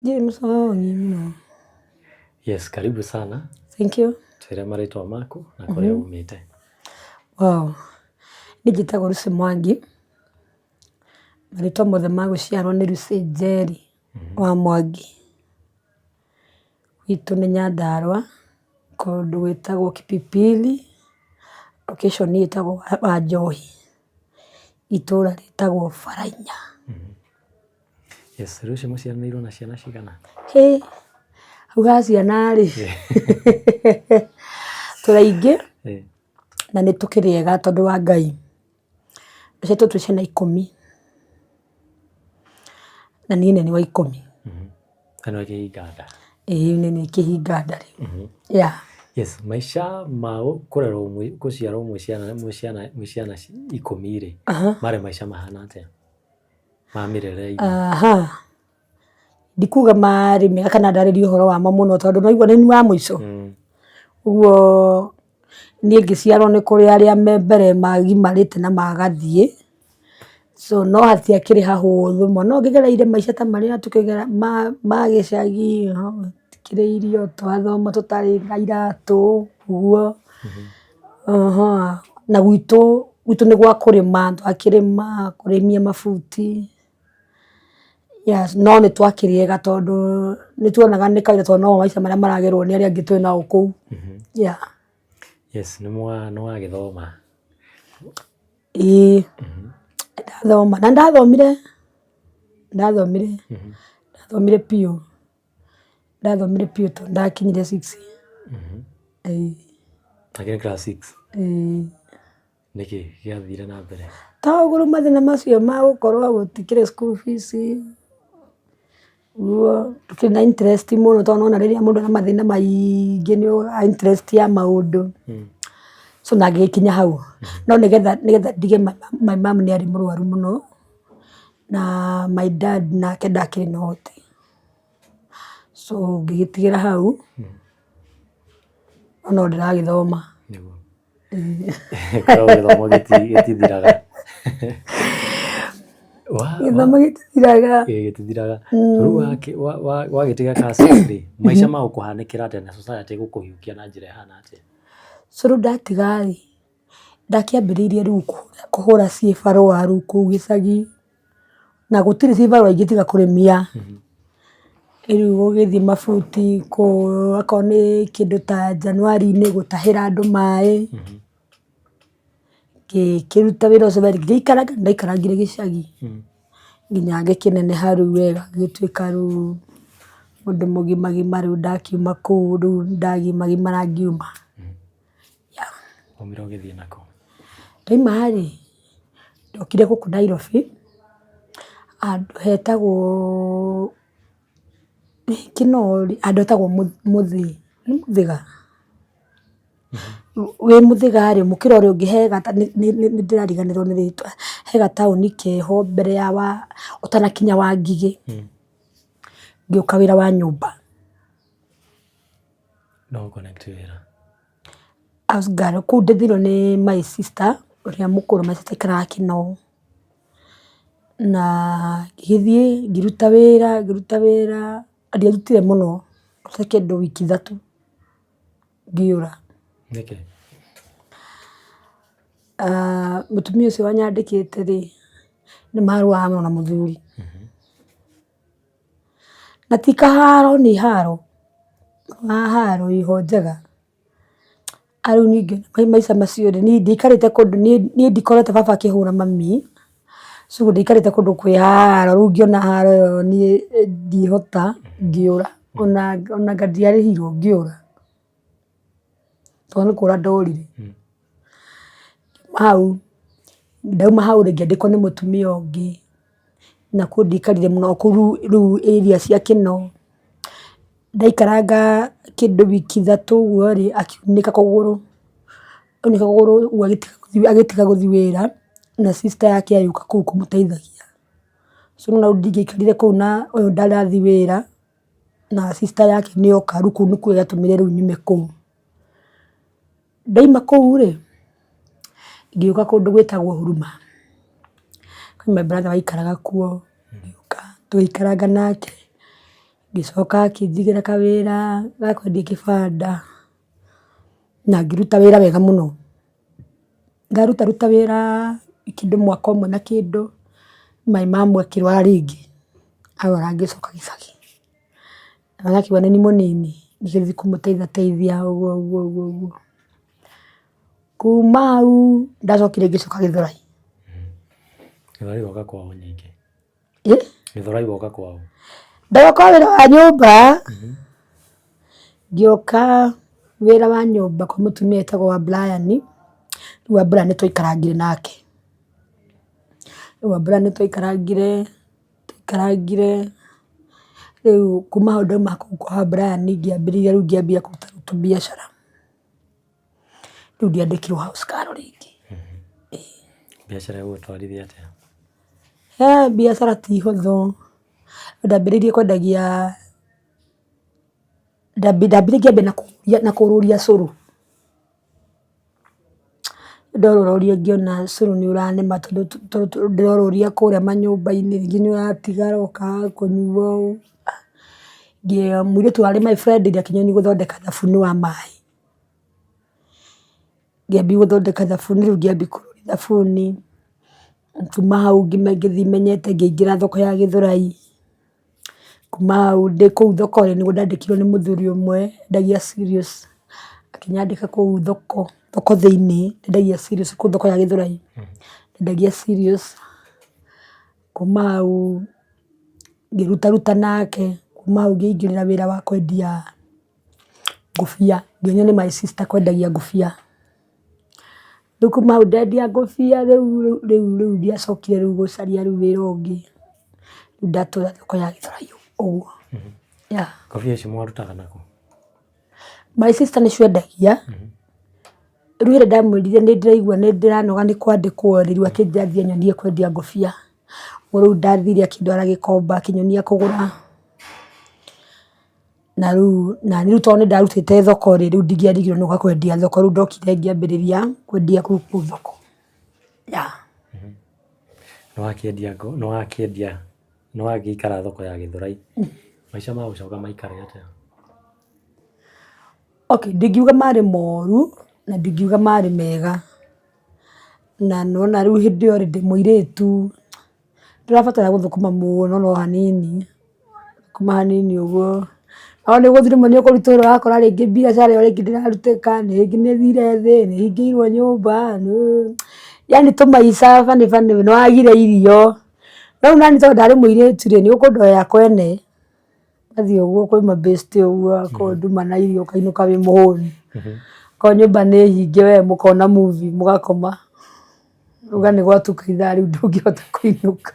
Ndirĩ mũcogi mũno. Yes, karibu sana. Thank you. Twĩre marĩtwa maku na kũrĩa umĩte. Wow. Niĩ njĩtagwo Lucy Mwangi. Marĩtwa mothe ma gũciarwo nĩ Lucy Njeri wa Mwangi. Gwitũ nĩ Nyandarũa, kũndũ gwĩtagwo Kipipiri, location ĩtagwo Wanjohi, itũra rĩtagwo Barainya. Yes, Lucy mũciaranĩirwo na ciana cigana? Hĩ, hau ha ciana rĩ, tũrĩ aingĩ na nĩ tũkĩrĩ ega tondũ wa Ngai. Tũciarĩtwo twĩ ciana 10 na niĩ nĩ niĩ wa 10. Na nĩwe kĩhinga nda? Ĩĩ nĩ niĩ kĩhinga nda rĩu, yeah. Yes, maica ma kũrerwo gũciarwo mwĩ ciana mwĩ ciana mwĩ ciana 10 rĩ, marĩ maica mahana atĩa? Ma mĩrerere-inĩ. Aha, ndikuga marĩ mega kana ndarĩrie ũhoro wamo mũno tondũ nĩwaigua nĩ niĩ wa mũico. Ũguo niĩ ngĩciarwo nĩ kũrĩ arĩa me mbere magimarĩte na magathiĩ, so no hatiakĩrĩ hahũthũ mũno, no ngĩgereire maica ta marĩa tũkĩgera ma gĩcagi, gũtikĩrĩ irio, tũrathoma tũtarĩ na iratũ, ũguo. Na gwitũ, gwitũ nĩ gwa kũrĩma, twakĩrĩma, kũrĩmia mabuti, no nĩ twakĩrĩ ega tondũ nĩ tuonaga nĩ kawaida tondũ no maica marĩa maragerwo nĩ arĩa angĩ twĩ nao kũu, yeah. Yes, nĩ wagĩthoma? Ĩĩ, ndathoma, na nĩndathomire, ndathomire, ndathomire biũ. Ndathomire biũ tondũ ndakinyire six. Ĩĩ. Wakinyire class six? Ĩĩ. Nĩkĩ gĩathire na mbere? To ũguo mathĩna macio ma gũkorwo gũtikĩrĩ school fees, ũguo ndũkĩrĩ na interest mũno tondũ nĩwona rĩrĩa mũndũ ena mathĩna maingĩ nĩ ũraga interest ya maũndũ. So na ngĩgĩkinya hau. No nĩgetha nĩgetha ndige my mum nĩ arĩ mũrwaru mũno, na my dad nake ndakĩrĩ na ũhoti. So ngĩgĩtigĩra hau, no no ndĩragĩthoma. Nĩguo. Korwo gĩthomo gĩtithiraga. Gĩthomo gĩtithiraga. Ĩĩ gĩtithiraga. Rĩu wagĩtiga class six rĩ, maica magũkũhanĩkĩra atĩa na society ĩgũkũhiũkia na njĩra ĩhana atĩa? So rĩu ndatiga rĩ, ndakĩambĩrĩirie rĩu kũhũra cibarũa rĩu kũu gĩcagi. Na gũtirĩ cibarũa ingĩ tiga kũrĩmia, rĩu gũgĩthiĩ mabuti okorwo nĩ kĩndũ ta January-inĩ gũtahĩra andũ maĩ, ngĩkĩruta wĩra ũcio ngĩikaranga, nĩndaikarangire gĩcagi nginya ngĩkĩneneha rĩu wega ngĩgĩtuĩka rĩu mũndũ mũgima rĩu ndakiuma kũu rĩu ndagimagimara ngiuma. Waumire ũgĩthiĩ nakũ? Ndauma rĩ, ndokire gũkũ Nairobi, handũ hetagwo Kĩnoo rĩ, handũ hetagwo Mũthĩ, nĩ Mũthĩga? Wĩ Mũthĩga rĩ, mũkĩra ũrĩa ũngĩ he nĩ ndĩrariganĩrwo nĩ rĩtwa, he gataũni keho mbere ya ũtanakinya Wangigĩ, ngĩũka wĩra wa nyũmba. No ũ connect wĩra? House girl, kũu ndeithĩrĩirio nĩ my sister ũrĩa mũkũrũ, my sister aikaraga Kinoo. Na ngĩgĩthiĩ ngĩruta wĩra ngĩruta wĩra, na ndiarutire mũno, ndarutire kĩndũ wiki 3 ngĩũra. Nĩkĩ? Mũtumia ũcio wanyandĩkĩte rĩ, nĩ marũaga mũno na mũthuri. Na ti kaharo nĩ haro, haro ĩho njega. Rĩu ningĩ maica macio rĩ, niĩ ndiikarĩte kũndũ, niĩ ndikorete baba akĩhũra mami, so ndiikarĩte kũndũ kwĩ haro, rĩu ngĩona haro ĩyo niĩ ndihota ngĩũra, ona anga ndiarĩhirwo ngĩũra. Tondũ nĩ kũra ndorire. Hau, ndauma hau rĩ ngĩandĩkwo nĩ mũtumia ũngĩ, na kũu ndiaikarire mũno kũu rĩu area cia Kĩnoo. Ndaikaranga kĩndũ wiki 3 ũguo rĩ, akiunĩka kũgũrũ, aunĩka kũgũrũ ũguo agĩtiga gũthiĩ wĩra na sister yake agĩũka kũu kũmũteithagia. So nĩ wona rĩu ndingĩaikarire kũu na ũyũ ndarathiĩ wĩra. Na sister yake nĩ oka rĩu kũu nĩkuo yatũmire rĩu nyume kũu. Ndauma kũu rĩ, ngĩũka kũndũ gwĩtagwo Huruma, kwĩ my brother waikaraga kuo, ngĩũka tũgĩikaranga nake. Ngĩcoka akĩnjigĩra kawĩra ga kwendia kĩbanda, na ngĩruta wĩra wega mũno. Ndarutaruta wĩra kĩndũ mwaka ũmwe na kĩndũ, my mum akĩrwara rĩngĩ, arwara ngĩcoka gĩcagi. Na akĩigua nĩ mũnini ngĩthiĩ kũmũteithateithia ũguo ũguo ũguo ũguo. Kuma hau ndacokire ngĩcoka Gĩthũrai. Gĩthũrai woka kwao ningĩ? Ĩ? Gĩthũrai woka kwao? Ndoka wĩra wa nyũmba, ngĩũka wĩra wa nyũmba kwa mũtumia wĩtagwo wa Brian, rĩu wa Brian nĩtwaikarangire nake. Rĩu wa Brian nĩtwaikarangire, twaikarangire, rĩu kuma hau ndauma kũu kwa Brian ngĩambĩrĩria rĩu ngĩambia kũruta tũbiacara. Rĩu ndiandĩkirwo house girl rĩngĩ. Biacara ĩgũgũtwarithia atĩa? Biacara ti hũthũ. Ndambĩrĩirie kwendagia, ndambĩrĩirie ngĩambia na kũrũria cũrũ. Ndorũra ngĩona cũrũ nĩ ũranema tondũ ndĩrorũria kũrĩa manyũmba-inĩ, rĩngĩ nĩ ũratigara ũkaga kũnyua. Mũirĩtu warĩ my friend akĩnyonia gũthondeka thabuni wa maĩ. Ngĩambia gũthondeka thabuni, rĩu ngĩambia kũrũria thabuni. Kuma hau ngĩthiĩ menyete ngĩingĩra thoko ya Gĩthũrai. Kuma hau ndĩ kũu thoko rĩ, nĩguo ndandĩkirwo nĩ mũthuri ũmwe wendagia cereals, akĩnyandĩka kũu thoko, thoko thĩiniĩ, ndendagia cereals kũu thoko ya Gĩthũrai, ndendagia cereals. Kuma hau ngĩrutaruta nake, kuma hau ngĩingĩrĩra wĩra wa kwendia ngũbia, ngĩonio nĩ my sister kwendagia ngũbia. Rĩu kuma hau ndendia ngũbia rĩu rĩu rĩu ndiacokire rĩu gũcaria rĩu wĩra ũngĩ, rĩu ndatũra thoko ya Gĩthũrai ũguo yeah. Ngũbia icio mwarutaga nakũ? My sister nĩcio endagia, rĩu rĩrĩa ndamwĩrire nĩ ndĩraigua nĩ ndĩranoga nĩ kwandĩkwo rĩ, rĩu akĩnjĩra thiĩ anyonie kwendia ngũbia. Ũguo rĩu ndathire akĩndwara Gĩkomba akĩnyonia kũgũra. Na rĩu naniĩ rĩu tondũ nĩ ndarutĩte thoko rĩ, rĩu ndingĩarigirwo nĩ gũka kwendia thoko, rĩu ndokire ngĩambĩrĩria kwendia kũu thoko yeah. Nĩwakĩendia nĩwakĩendia nĩwagĩikara thoko ya Gĩthũrai, maica magũcoka maikare atĩa? Okay, ndingiuga marĩ moru na ndingiuga marĩ mega, na nĩwona rĩu hĩndĩ ĩyo rĩ ndĩ mũirĩtu, ndũrabatara gũthũkũma mũno no hanini, thũkũma hanini ũguo, no nĩ ũgũthiĩ rĩmwe nĩ ũkũritũhĩrwo ũrakora rĩngĩ biacara ĩyo rĩngĩ ndĩrarutĩka, rĩngĩ nĩ ĩthire thĩ, nĩ ĩhingĩirwo nyũmba, yaani tũmaica funny funny, nĩ wagire irio, no rĩu naniĩ tondũ ndarĩ mũirĩtu rĩ, nĩ ũkũndoya kwene, ũgathiĩ ũguo kwĩ mabĩste ũguo akorwo nduma na irio ũkainũka wĩ mũhũnu, akorwo nyũmba nĩ hinge we mũkona movie mũgakoma. Uga nĩ gwatuka ithaa rĩu ndũngĩhota kũinũka.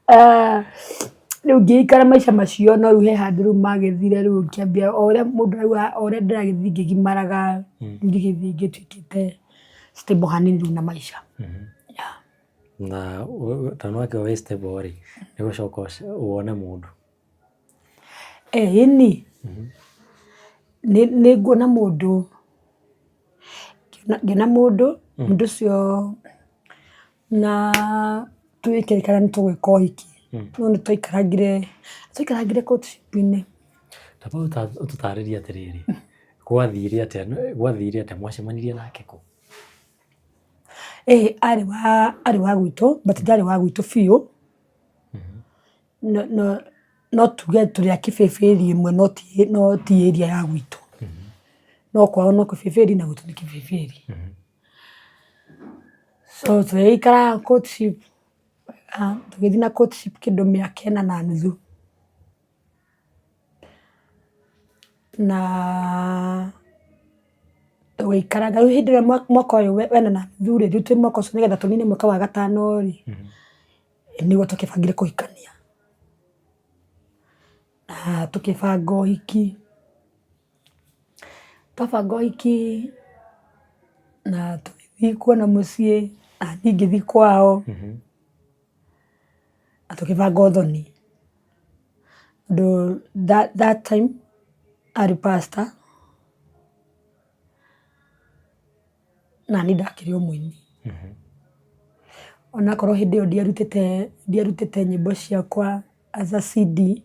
Ah, rĩu ngĩikara maica macio no rĩu he handũ rĩu magĩthire rĩu ngĩambia o ũrĩa mũndũ arauga o ũrĩa ndĩragĩthiĩ ngĩgimaraga rĩu ngĩgĩthiĩ ngĩtuĩkĩte stable hanini rĩu na maica. Yeah. Na tondũ nĩwakĩuga wĩ stable rĩ, nĩ gũcoka wone mũndũ. Ĩni, nĩ nguona mũndũ, ngĩona mũndũ, mũndũ ũcio na tũgĩkĩrĩkana nĩ tũgwĩka ũhiki, no nĩ twaikarangire, twaikarangire courtship -inĩ. Ta amba ũtũtarĩrie atĩrĩrĩ, gwathire atĩa, gwathire atĩa, mwacemanirie nake kũ? Ĩĩ arĩ wa arĩ wa gwitũ but ndarĩ wa gwitũ biũ. No tuge tũrĩ a kĩbĩbĩri ĩmwe no ti area ya gwitũ. No kwao no kĩbĩbĩri na gwitũ nĩ kĩbĩbĩri. So tũgĩgĩikara courtship, tũgĩthiĩ na courtship kĩndũ mĩaka ĩna na nuthu. Na tũgĩikaraga, rĩu hĩndĩ ĩrĩa mwaka ũyũ wena na nuthu rĩ, rĩu twĩ mwaka ũcio nĩgetha tũnine mwaka wa gatano rĩ, nĩguo twakĩbangire kũhikania. Na tũkĩbanga ũhiki, twabanga ũhiki na tũgĩthiĩ kuona mũciĩ, naniĩ ngĩthiĩ kwao, na tũkĩbanga ũthoni. Tondũ that time arĩ pastor na niĩ ndakĩrĩ o mũini. Onakorwo hĩndĩ ĩyo ndiarutĩte ndiarutĩte nyĩmbo ciakwa as a CD,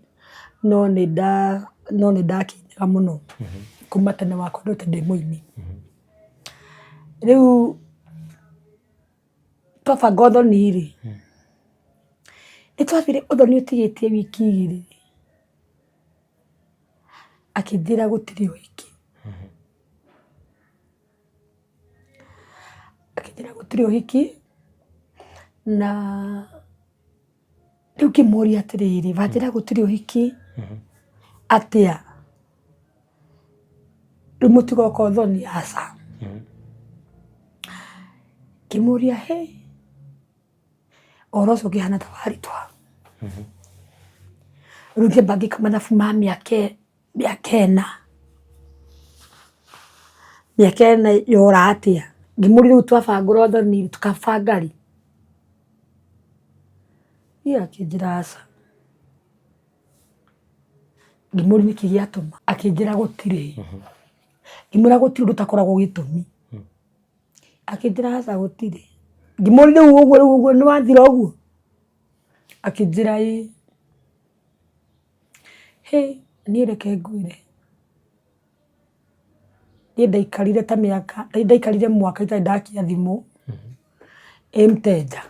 no nĩ nda no nĩ ndakĩinaga mũno kuma tene wakwa ndũrĩte ndĩ mũini. Rĩu twabanga ũthoni rĩ, nĩ twathire ũthoni ũtigĩtie wiki igĩrĩ, akĩnjĩra gũtirĩ ũhiki. Akĩnjĩra gũtirĩ ũhiki, na rĩu ngĩmũria atĩrĩrĩ, wanjĩra gũtirĩ ũhiki atĩa? Rĩu mũtigoka ũthoni? Aca. Ngĩmũria hĩ, ũhoro ũcio ũkĩhana ta waritũha. Rĩu ngĩamba ngĩka mathabu ma mĩaka mĩaka ĩna, mĩaka ĩna yora atĩa? Ngĩmũria rĩu twabangũra ũthoni rĩ, tũkabanga rĩ? Ĩ akĩnjĩra aca. Ngĩmũria nĩkĩ gĩatũma? Akĩnjĩra gũtirĩ. Ngĩmwĩra gũtirĩ ũndũ ũtakoragwo gĩtũmi. Akĩnjĩra aca gũtirĩ. Ngĩmũria rĩu ũguo rĩu ũguo nĩwathira ũguo? Akĩnjĩra ĩĩ. Hĩ, niĩ reke ngwĩre, niĩ ndaikarire ta mĩaka, ndaikarire mwaka itarĩ ndakia thimũ ĩ mteja.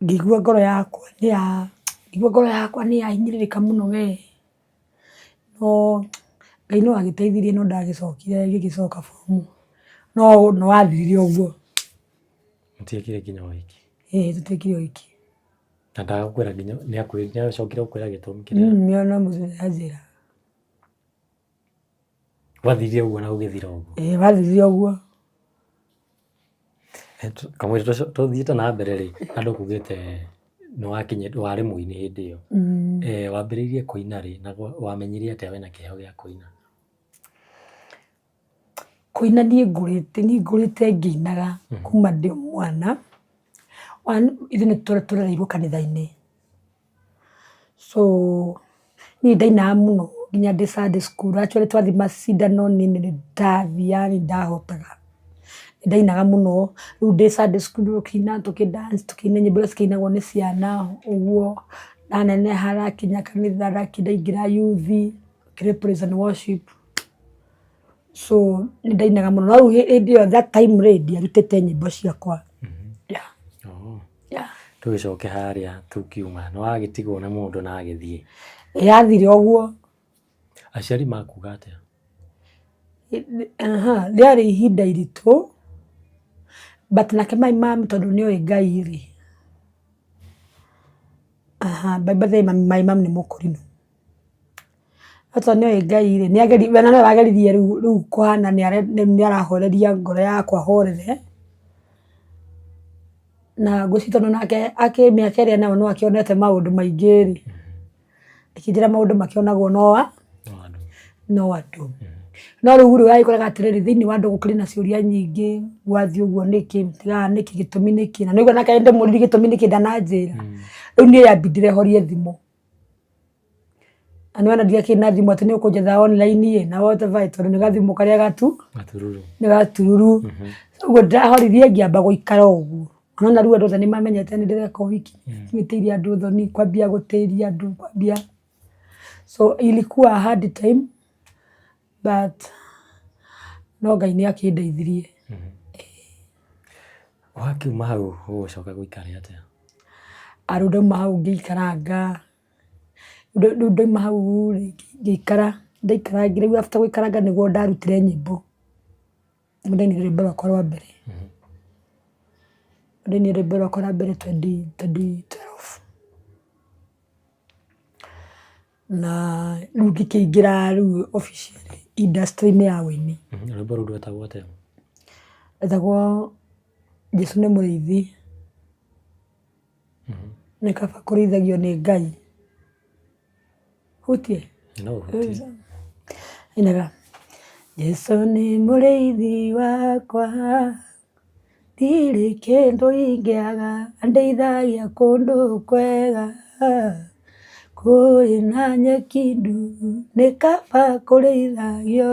Ngĩigua ngoro yakwa nĩ ya, ngĩigua ngoro yakwa nĩ yahinyĩrĩrĩka mũno we. No Ngai no agĩteithirie no ndagĩcokire gĩgĩcoka form, no nĩ wathirire ũguo. Mũtiekire nginya ũhiki? Ĩĩ tũtiekire ũhiki. Na ndagakwĩra nginya nĩ acokire gũkwĩra gĩtũmi kĩrĩa? No mũthuri anjĩra. Gwathire ũguo na gũgĩthira ũguo? Ĩĩ gwathirire ũguo. Kamũira tũthiĩte na mbere rĩ, andũ kugĩte nĩ wakinyĩte warĩ mũini hĩndĩ ĩyo. Wambĩrĩirie kũina rĩ na wamenyire atĩa wĩna kĩheo gĩa kũina? Kũina niĩ ngũrĩte, niĩ ngũrĩte ngĩinaga kuma ndĩ o mwana. One ithuĩ nĩ tũrereirwo kanitha-inĩ. So niĩ ndainaga mũno nginya ndĩ Sunday school. Actually twathiĩ macindano niĩ nĩ ndathiaga nĩ ndahotaga. Nĩ ndainaga mũno, rĩu ndĩ Sunday school tũkĩina tũkĩ dance tũkĩina nyĩmbo iria cikĩinagwo nĩ ciana ũguo. Ndaneneha ndakinya kanitha ndaingĩra youth, ngĩ praise and worship. So nĩ ndainaga mũno, no rĩu hĩndĩ ĩyo that time rĩ, ndiarutĩte nyĩmbo ciakwa. Yeah. Yeah. Tũgĩcoke harĩa tũkiuma, nĩ wagĩtigwo na mũndũ na agĩthiĩ? Yathire ũguo. Aciari makuga atĩa? Rĩarĩ ihinda iritũ, but nake my mum tondũ nĩ oĩ Ngai rĩ, by the way my mum nĩ mũkũrinũ. No tondũ nĩoĩ Ngai rĩ, we no arageririe rĩu rĩu kũhana nĩ arahoreria ngoro yakwa ahorere, na ngwĩciria tondũ nake akĩ mĩaka ĩrĩa enayo no akĩonete maũndũ maingĩ rĩ, akĩnjĩra maũndũ makĩonagwo no no andũ. No rĩu rĩ, ũragĩkoraga atĩrĩrĩ, thĩiniĩ wa andũ gũkĩrĩ na ciũria nyingĩ, gwathiĩ ũguo nĩkĩ, mũtigaga nĩkĩ, gĩtũmi nĩkĩ, na nĩũraigua nake ndĩmũririe gĩtũmi nĩkĩ ndananjĩra. Rĩu niĩ yambindire horie thimũ. Na nĩwona ndiakĩrĩ na thimũ atĩ nĩ ũkũnjetha online ĩ na whatever ĩ tondũ nĩ gathimũ karĩa Gatururu. Nĩ gatururu. Ũguo ndahoririe ngĩamba gũikara ũguo. Nĩwona rĩu andũ othe nĩ mamenyete nĩ ndĩreka ũhiki, nĩtĩirie andũ thoni, kwambia gũtĩria andũ, kwambia so ilikuwa a hard time but no Ngai nĩ akĩndeithirie. Wakiuma hau ũgũcoka gũikara atĩa? Rĩu ndauma hau ngĩikaranga, rĩu ndauma hau rĩ, ngĩikara, ndaikarangire rĩu after gũikaranga nĩguo ndarutire nyĩmbo, nĩguo ndainire rwĩmbo rwakwa rwa mbere. Ndainire rwĩmbo rwakwa rwa mbere 2012. Na rĩu ngĩkĩingĩra rĩu officially industry-inĩ ya ũini. Rwĩmbo rũu rwetagwo atĩa? Rwetagwo Jesũ nĩ mũrĩithi. Nĩ kaba kũrĩithagio nĩ Ngai. Hutie? No ũhutie. Ĩnaga, Jesũ nĩ mũrĩithi wakwa, ndirĩ kĩndũ ingĩaga, andeithagia kũndũ kwega, kũrĩ na nyeki nduru, nĩ kaba kũrĩithagio.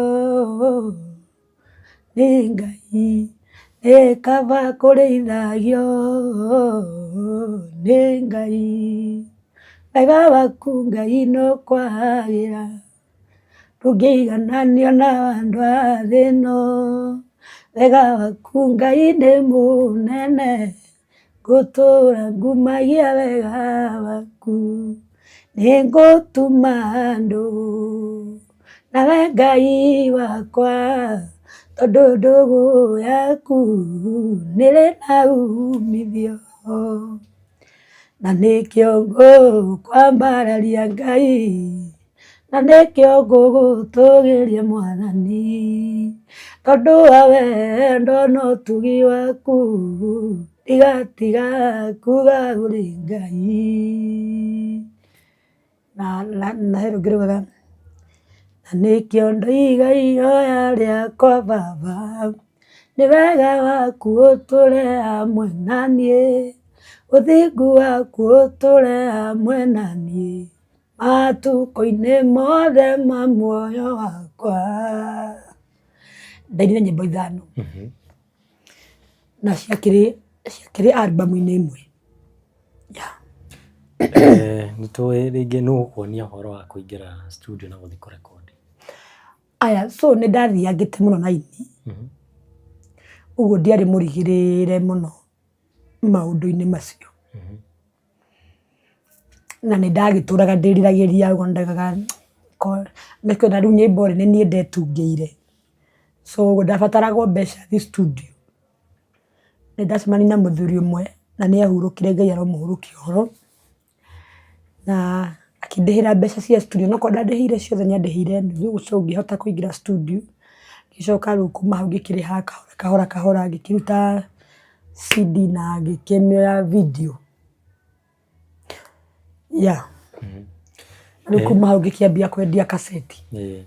Nĩ Ngai, nĩ kaba kũrĩithagio nĩ Ngai. Wega waku Ngai no kwagĩra, ndũngĩigananio na andũ a thĩ ĩno. Wega waku Ngai nĩ mũnene, ngũtũra ngumagia wega waku. Nĩ ngũtuma ndũgũ nawe Ngai wakwa, tondũ ndũgũ yaku nĩrĩ na umithio. Na nĩkĩo ngũkwambararia Ngai, na nĩkĩo ngũgũtũgĩria Mwathani, tondũ wa wendo na ũtugi waku, ndigatiga kuga ũrĩ Ngai. Na he rũngĩ raugaga, na nĩkĩo ndoiga ihoya rĩakwa Baba, nĩ wega waku ũtũre hamwe na niĩ, ũthingu waku ũtũre hamwe na niĩ, matukũ-inĩ mothe ma muoyo wakwa. Ndainire nyĩmbo ithano na ciakĩrĩ ciakĩrĩ album-inĩ ĩmwe. Yeah. Nĩ tũĩ rĩngĩ nũ ũkuonia ũhoro wa kũingĩra studio na gũthiĩ kũrekondi? Aya, so nĩ ndathiangĩte mũno na aini, ũguo ndiarĩ mũrigĩrĩre mũno maũndũ-inĩ macio. Na nĩ ndagĩtũraga ndĩriragĩria ũguo ndendaga na rĩu nyĩmbo rĩ, nĩ niĩ ndetungĩire. So ũguo ndabataragwo mbeca thiĩ studio. Nĩ ndacemanirie na mũthuri ũmwe na nĩ ahurũkire Ngai aromũhurũkia ũhoro, na akĩndĩhĩra mbeca cia studio, onokorwo ndandĩhĩire ciothe nĩ andĩhĩire nuthu so ngĩhota kũingĩra studio. Ngĩcoka rĩu kuma hau ngĩkĩrĩha kahora kahora kahora ngĩkĩruta CD na ngĩkĩmĩoya video. Yeah. Rĩu kuma hau ngĩkĩambia kwendia kaseti. Yeah.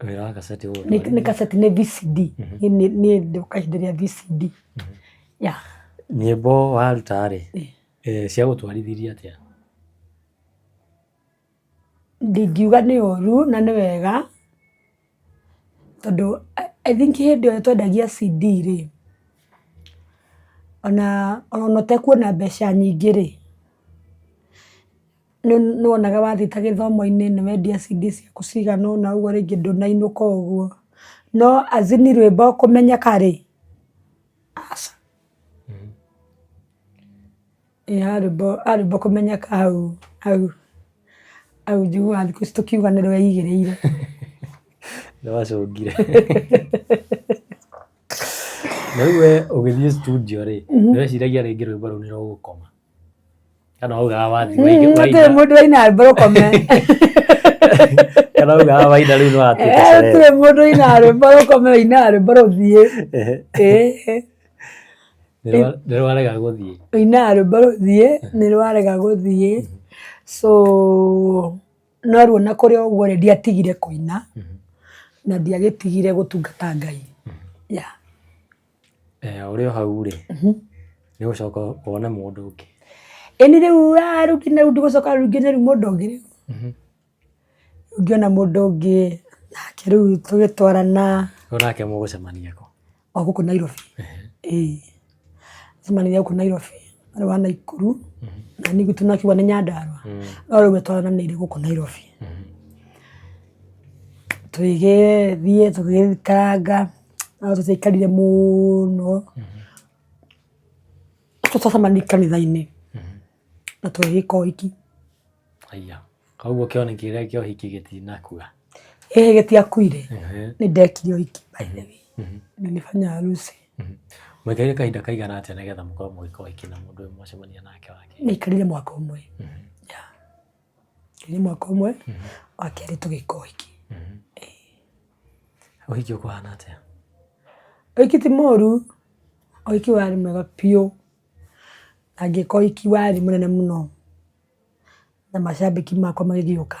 Wĩra wa kaseti Nĩ kaseti nĩ VCD. Niĩ ndĩ kahinda rĩa VCD. Yeah. Nyĩmbo waruta rĩ, ciagũtwarithirie atĩa? Ndingiuga nĩ ũru na nĩ wega, tondũ I think hĩndĩ ĩyo twendagia CD rĩ, ona ũtekuona mbeca nyingĩ rĩ, nĩ wonaga wathiĩ ta gĩthomo-inĩ nĩ wendia CD ciaku cigana ũna ũguo rĩngĩ ndũnainũka ũguo, no as in rwĩmbo kũmenyeka rĩ, aca. Ĩĩ ha rwĩmbo kũmenyeka hau hau hau njiguaga thikũ ici tũkiuga nĩ rweigĩrĩire. Nĩ wacũngire. Na rĩu we ũgĩthiĩ studio rĩ, nĩ weciragia rĩngĩ rwĩmbo rũu nĩ rũgũkoma? Kana waugaga wathiĩ Hatirĩ mũndũ waina rwĩmbo rũkome. Kana waugaga waina rĩu nĩ watuĩka celeb. Hatirĩ mũndũ ũinaga rwĩmbo rũkome, ũinaga rwĩmbo rũthiĩ. Ĩĩ. Nĩ rwarega gũthiĩ. Ũinaga rwĩmbo rũthiĩ, nĩ rwarega gũthiĩ. So no rĩu ona kũrĩ o ũguo rĩ, ndiatigire kũina, na ndiagĩtigire gũtungata Ngai. Yeah. Ũrĩ o hau rĩ, nĩ ũgũcoka wone mũndũ ũngĩ. Ĩni rĩu rĩu ndigũcoka rĩu nginya rĩu mũndũ ũngĩ rĩu. Ngĩona mũndũ ũngĩ nake rĩu tũgĩtwarana. Rĩu nake mũgũcemania kũ? O gũkũ Nairobi. Ĩĩ. Tũcemanirie gũkũ Nairobi, arĩ wa Naikuru, na niĩ gwitũ no akiuga nĩ Nyandarũa, no rĩu twaranĩire gũkũ Nairobi. Tũgĩgĩthiĩ tũgĩgĩikaranga, no tũtiaikarire mũno, twacemanirie kanitha-inĩ na tũgĩgĩka ũhiki. Aya, koguo kĩoneki kĩrĩa kĩa ũhiki gĩtinakua? Ĩĩ gĩtiakuire, nĩ ndekire ũhiki by the way, nilifanya harusi. Mwaikarire kahinda kaigana atĩa nĩgetha mũkorwo mũgĩka ũhiki na mũndũ ũyũ mwacemania nake wa kerĩ? Ndaikarire mwaka ũmwe, yeah, ndaikarire mwaka ũmwe, wa kerĩ tũgĩka ũhiki. Ũhiki ũkũhana atĩa? Ũhiki ti mũru, ũhiki warĩ mwega biũ, na ngĩka ũhiki warĩ mũnene mũno. Na macambĩki makwa magĩgĩũka,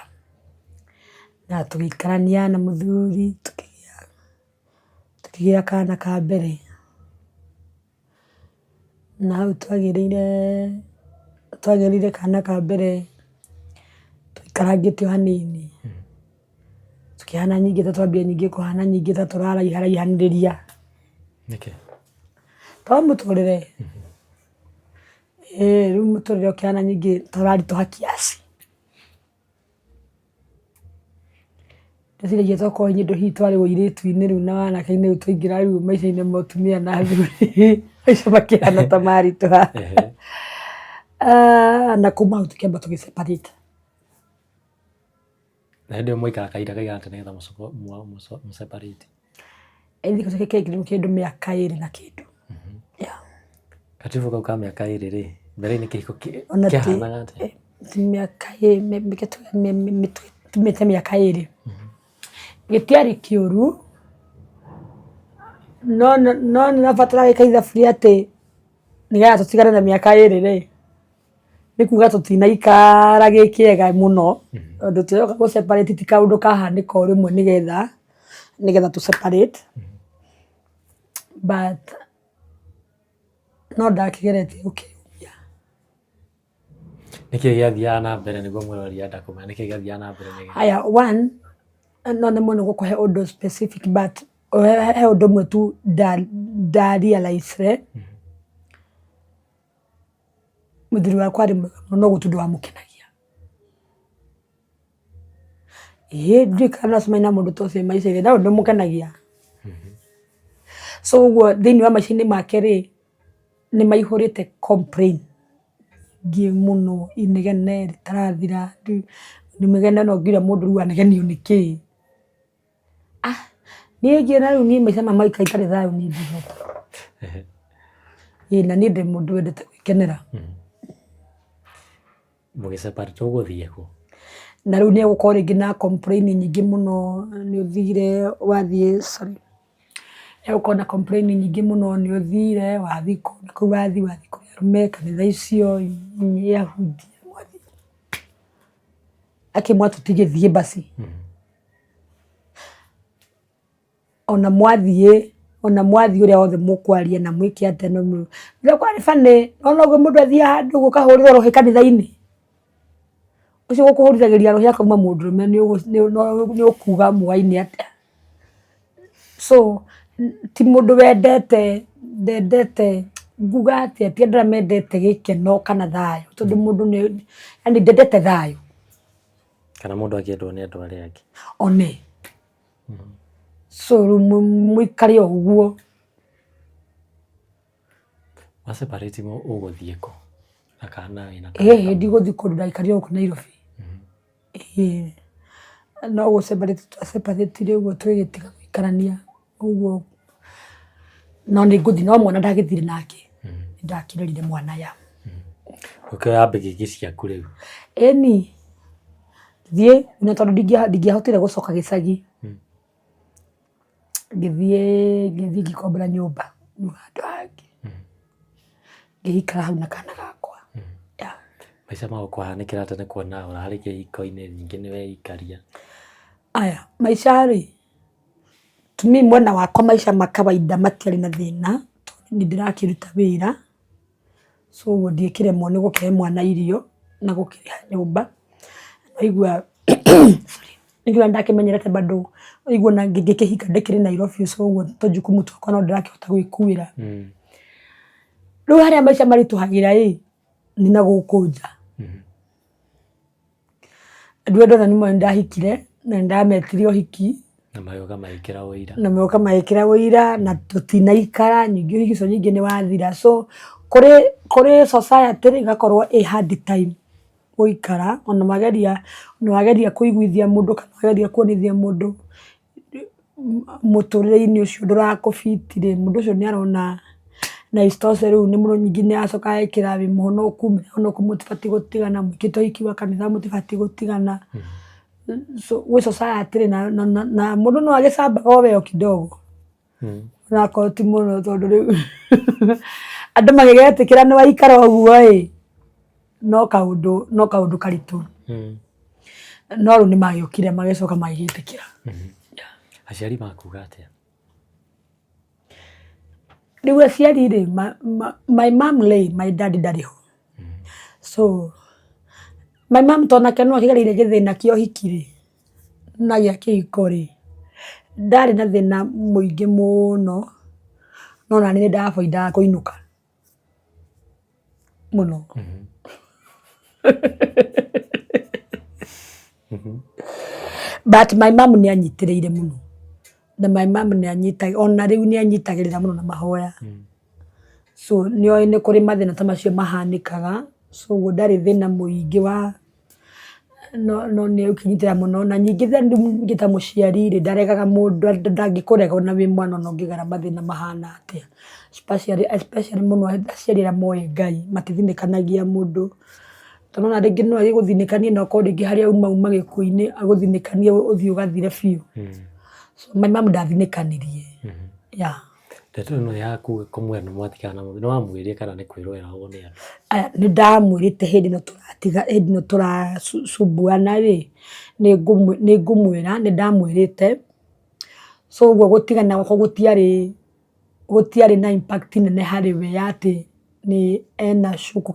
na tũgĩikarania na mũthuri, tũkĩgĩa kana ka mbere. Na hau twagĩrĩire, twagĩrĩire kana ka mbere tũikarangĩte o hanini, tũkĩhana ningĩ ta twambia ningĩ kũhana ningĩ ta tũraraiharaihanĩrĩria. Nĩkĩ? Tondũ mũtũrĩre. Ĩĩ rĩu mũtũrĩre ũkĩhana ningĩ ta ũraritũha kiasi. Ndĩciragia tokorwo inyuĩ hihi twarĩ ũirĩtu-inĩ rĩu na wanake-inĩ rĩu twaingĩra rĩu maica-inĩ ma ũtumia na athuri maica makĩhana ta maritũha. Na kuma hau tũkĩamba tũgĩ separate. Na hĩndĩ ĩyo mwaikara kahinda kaigana atĩa nĩgetha mũ separate? Kĩndũ mĩaka ĩrĩ na kĩndũ. Yeah. Gatiribũ kau ka mĩaka ĩrĩ rĩ, mbere-inĩ kĩhiko kĩahanaga atĩa? Ti mĩaka tumĩte mĩaka ĩrĩ. Gĩtiarĩ kĩũru, no nĩũrabatara gwĩka ithabu rĩa atĩ nĩgetha tũtigane na mĩaka ĩrĩ rĩ, nĩ kuga tũtinaikara gĩ kĩega mũno, tondũ tũroka gũ separate ti kaũndũ kahanĩka o rĩmwe nĩgetha nĩgetha tũ separate but no ndakĩgeretie gũkĩyũmia. Nĩkĩ gĩathiaga na mbere nĩguo mwĩroreri enda kũmenya nĩkĩ gĩathiaga na mbere nĩgetha. Haya, one, no nemwo nĩ gũkũhe ũndũ specific but he ũndũ ũmwe tu nda realize re, mũthuri wakwa arĩ mwega mũno no gũtirĩ ũndũ wamũkenagia. Ĩĩ ndiũĩ kana no ũcemanie na mũndũ ta ũcio maica-inĩ no ũndũ ũmũkenagia. So ũguo thĩiniĩ wa maica-inĩ make rĩ, nĩ maihũrĩte complain nyingĩ mũno, inegene rĩtarathira, inegene no nginya mũndũ rĩu anegenio nĩ kĩĩ. Niĩ ngĩona rĩu niĩ maica maya ma itarĩ thayũ niĩ ndingĩhota. Ĩĩ na niĩ ndĩ mũndũ wendete gwĩkenera. Mũgĩ separate ũgũthiĩ kũ? Na rĩu nĩ egũkorwo rĩngĩ na complain nyingĩ mũno, nĩ ũthire wathiĩ sorry, egũkorwo na complain nyingĩ mũno, nĩ ũthire wathiĩ kũu na kũu wathiĩ, wathiĩ kũrĩ arũme, kanitha icio, ahunjia, mwathiĩ. Akĩmwĩra tũtigĩthiĩ basi. Ona mwathiĩ, ona mwathiĩ ũrĩa wothe mũkwaria na mwĩke atĩa no kwarĩ funny nĩwona ũguo mũndũ athiaga handũ ũguo ũkahũrĩrwo rũhĩ kanitha-inĩ, ũcio ũgũkũhũrithagĩria rũhĩ akauma mũndũrũme nĩ ũkuga muoaine atĩa. So ti mũndũ wendete, ndendete nguga atĩa, ti andũ arĩa mendete gĩkeno kana thayũ tondũ mũndũ nĩ yaani ndendete thayũ. Kana mũndũ akĩendwo nĩ andũ arĩa angĩ. One. So rĩu mũikare o ũguo. Wa separate ũgũthiĩ kũ? Na kana wĩna Ĩhĩ ndigũthiĩ kũndũ ndaikarire gũkũ Nairobi. Ĩĩ no gũ separate twa separate ire ũguo tũgĩtiga gũikarania ũguo. No nĩ ngũthiĩ no mwana ndagĩthire nake, nĩ ndakĩrerire mwana ya. Ũkĩoya mbĩgĩgĩ ciaku rĩu? Ĩni. Thiĩ na tondũ ndingĩahotire gũcoka gĩcagi, ngĩthiĩ ngĩthiĩ ngĩkombora nyũmba rĩu handũ hangĩ, ngĩikara hau na kana gakwa. Maica magũkũhanĩkĩra atĩa nĩ kuona ũrarĩ kĩhiko-inĩ ningĩ nĩ weikaria? Aya, maica rĩ, to me mwena wakwa maica ma kawaida matiarĩ na thĩna, tondũ nĩ ndĩrakĩruta wĩra. So ũguo ndingĩremwo nĩ gũkĩhe mwana irio na gũkĩrĩha nyũmba. Ngaigua nĩ ndakĩmenyerete bado ngaigua ona ngĩkĩhika ndĩkĩrĩ Nairobi so ũguo tũjukumu twakwa no ndĩrakĩhota gwĩkuĩra. Rĩu harĩa maica maritũhagĩra ĩ, nĩ na gũkũ nja. Andũ arĩa ndona nĩ ndahikire na nĩ ndametire ũhiki. Na magĩũka magĩkĩra ũira. Na magĩũka magĩkĩra ũira na tũtinaikara, ningĩ ũhiki ũcio ningĩ nĩ wathira. So kũrĩ kũrĩ society rĩ, ĩgakorwo ĩ hard time gũikara ona wageria ona wageria kũiguithia mũndũ kana wageria kuonithia mũndũ mũtũrĩre-inĩ ũcio ndũrakũ fit rĩ, mũndũ ũcio nĩ arona na isitoshe rĩu ningĩ nĩ aracoka agekĩra wĩ mũhonoku, mũhonoku mũtibatiĩ gũtigana, mwĩkĩte ũhiki wa kanitha mũtibatiĩ gũtigana. So gwĩ society rĩ na mũndũ no agĩcambaga o we o kidogo, onakorwo ti mũno tondũ rĩu andũ magĩgetĩkĩra nĩ waikara ũguo ĩ, no kaũndũ no kaũndũ karitũ. No rĩu nĩ magĩũkire magĩcoka magĩgĩtĩkĩra. Aciari makuga atĩa? Rĩu aciari rĩ, my mum rĩ, my dad ndarĩ ho. So my mum to onake no akĩgereire gĩthĩna kĩa ũhiki rĩ, na gĩa kĩhiko rĩ, ndarĩ na thĩna mũingĩ mũno. No naniĩ nĩ ndaboindaga kũinũka mũno. But my mom nĩ anyitĩrĩire mũno. Na my mom nĩ anyitagĩrĩra, ona rĩu nĩ anyitagĩrĩra mũno na mahoya. So nĩ oĩ nĩ kũrĩ mathĩna ta macio mahanĩkaga, so ũguo ndarĩ thĩna mũingĩ wa no no nĩ ũkĩnyitĩrĩra mũno. Na ningĩ rĩu ta mũciari rĩ, ndaregaga mũndũ, ndangĩkũrega ona wĩ mwana ona ũngĩgera mathĩna mahana atĩa. Especially especially mũno aciari arĩa moĩ Ngai, matithinĩkanagia mũndũ. Tondũ nĩwona rĩngĩ no agĩgũthinĩkanie na ũkorwo rĩngĩ harĩa uma uma gĩkuũ-inĩ, agũthinĩkanie ũthiĩ ũgathire biũ. So my mom ndathinĩkanirie, yeah. Ndeto ĩno yaku kũmwĩra nĩ mwatigana na mũthuri, nĩ wamwĩrire kana nĩ kwĩrwo weragwo nĩ andũ? Nĩ ndamwĩrĩte hĩndĩ ĩno tũratiga, hĩndĩ ĩno tũracumbuana rĩ, nĩ ngũmwĩra, nĩ ndamwĩrĩte. So ũguo gũtigana gwakwa gũtiarĩ, gũtiarĩ na impact nene harĩ we ya atĩ nĩ ena cuku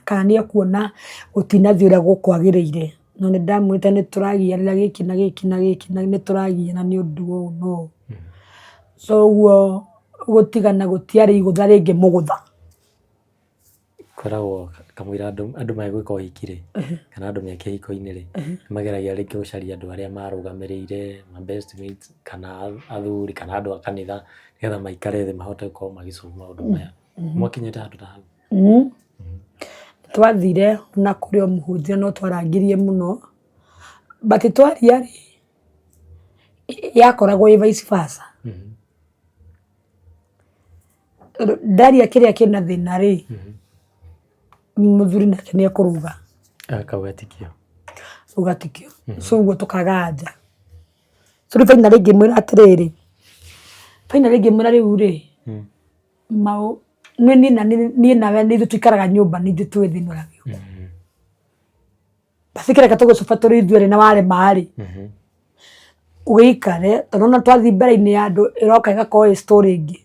kana nĩ ekuona gũtinathiĩ ũrĩa gũkwagĩrĩire. No nĩ ndamwĩrĩte nĩ tũragianĩra gĩkĩ na gĩkĩ na gĩkĩ na nĩ tũragiana nĩ ũndũ ũyũ na ũyũ. So ũguo gũtigana gũtiarĩ igũtha rĩngĩmũgũtha. Kwĩragwo kamũira andũ megwĩka ũhiki rĩ, kana andũ me kĩhiko-inĩ rĩ, nĩ mageragia rĩngĩ gũcaria andũ arĩa marũgamĩrĩire, ma best mates kana athuri kana andũ a kanitha, nĩgetha maikare thĩ mahote gũkorwo magĩ solve maũndũ maya. Mwakinyĩte handũ ta hau? Twathire na kũrĩ o mũhunjia no twarangirie mũno, but twaria rĩ, yakoragwo ĩ vice versa. Tondũ ndaria kĩrĩa kĩna thĩna rĩ, mũthuri nake nĩ ekũrũga. Akauga ti kĩo. Auga ti kĩo. So ũguo tũkaga anja. So rĩu finally ngĩmwĩra atĩrĩrĩ, finally ngĩmwĩra rĩu rĩ, niĩ nawe nĩ ithuĩ tũikaraga nyũmba nĩ ithuĩ tũĩ thĩna ũrĩa wĩho. Basi kĩreke tũgũcuba tũrĩ ithuerĩ na warema rĩ, ũgĩikare tondũ nĩwona twathiĩ mbere-inĩ ya andũ ĩroka ĩgakorwo ĩ story ĩngĩ.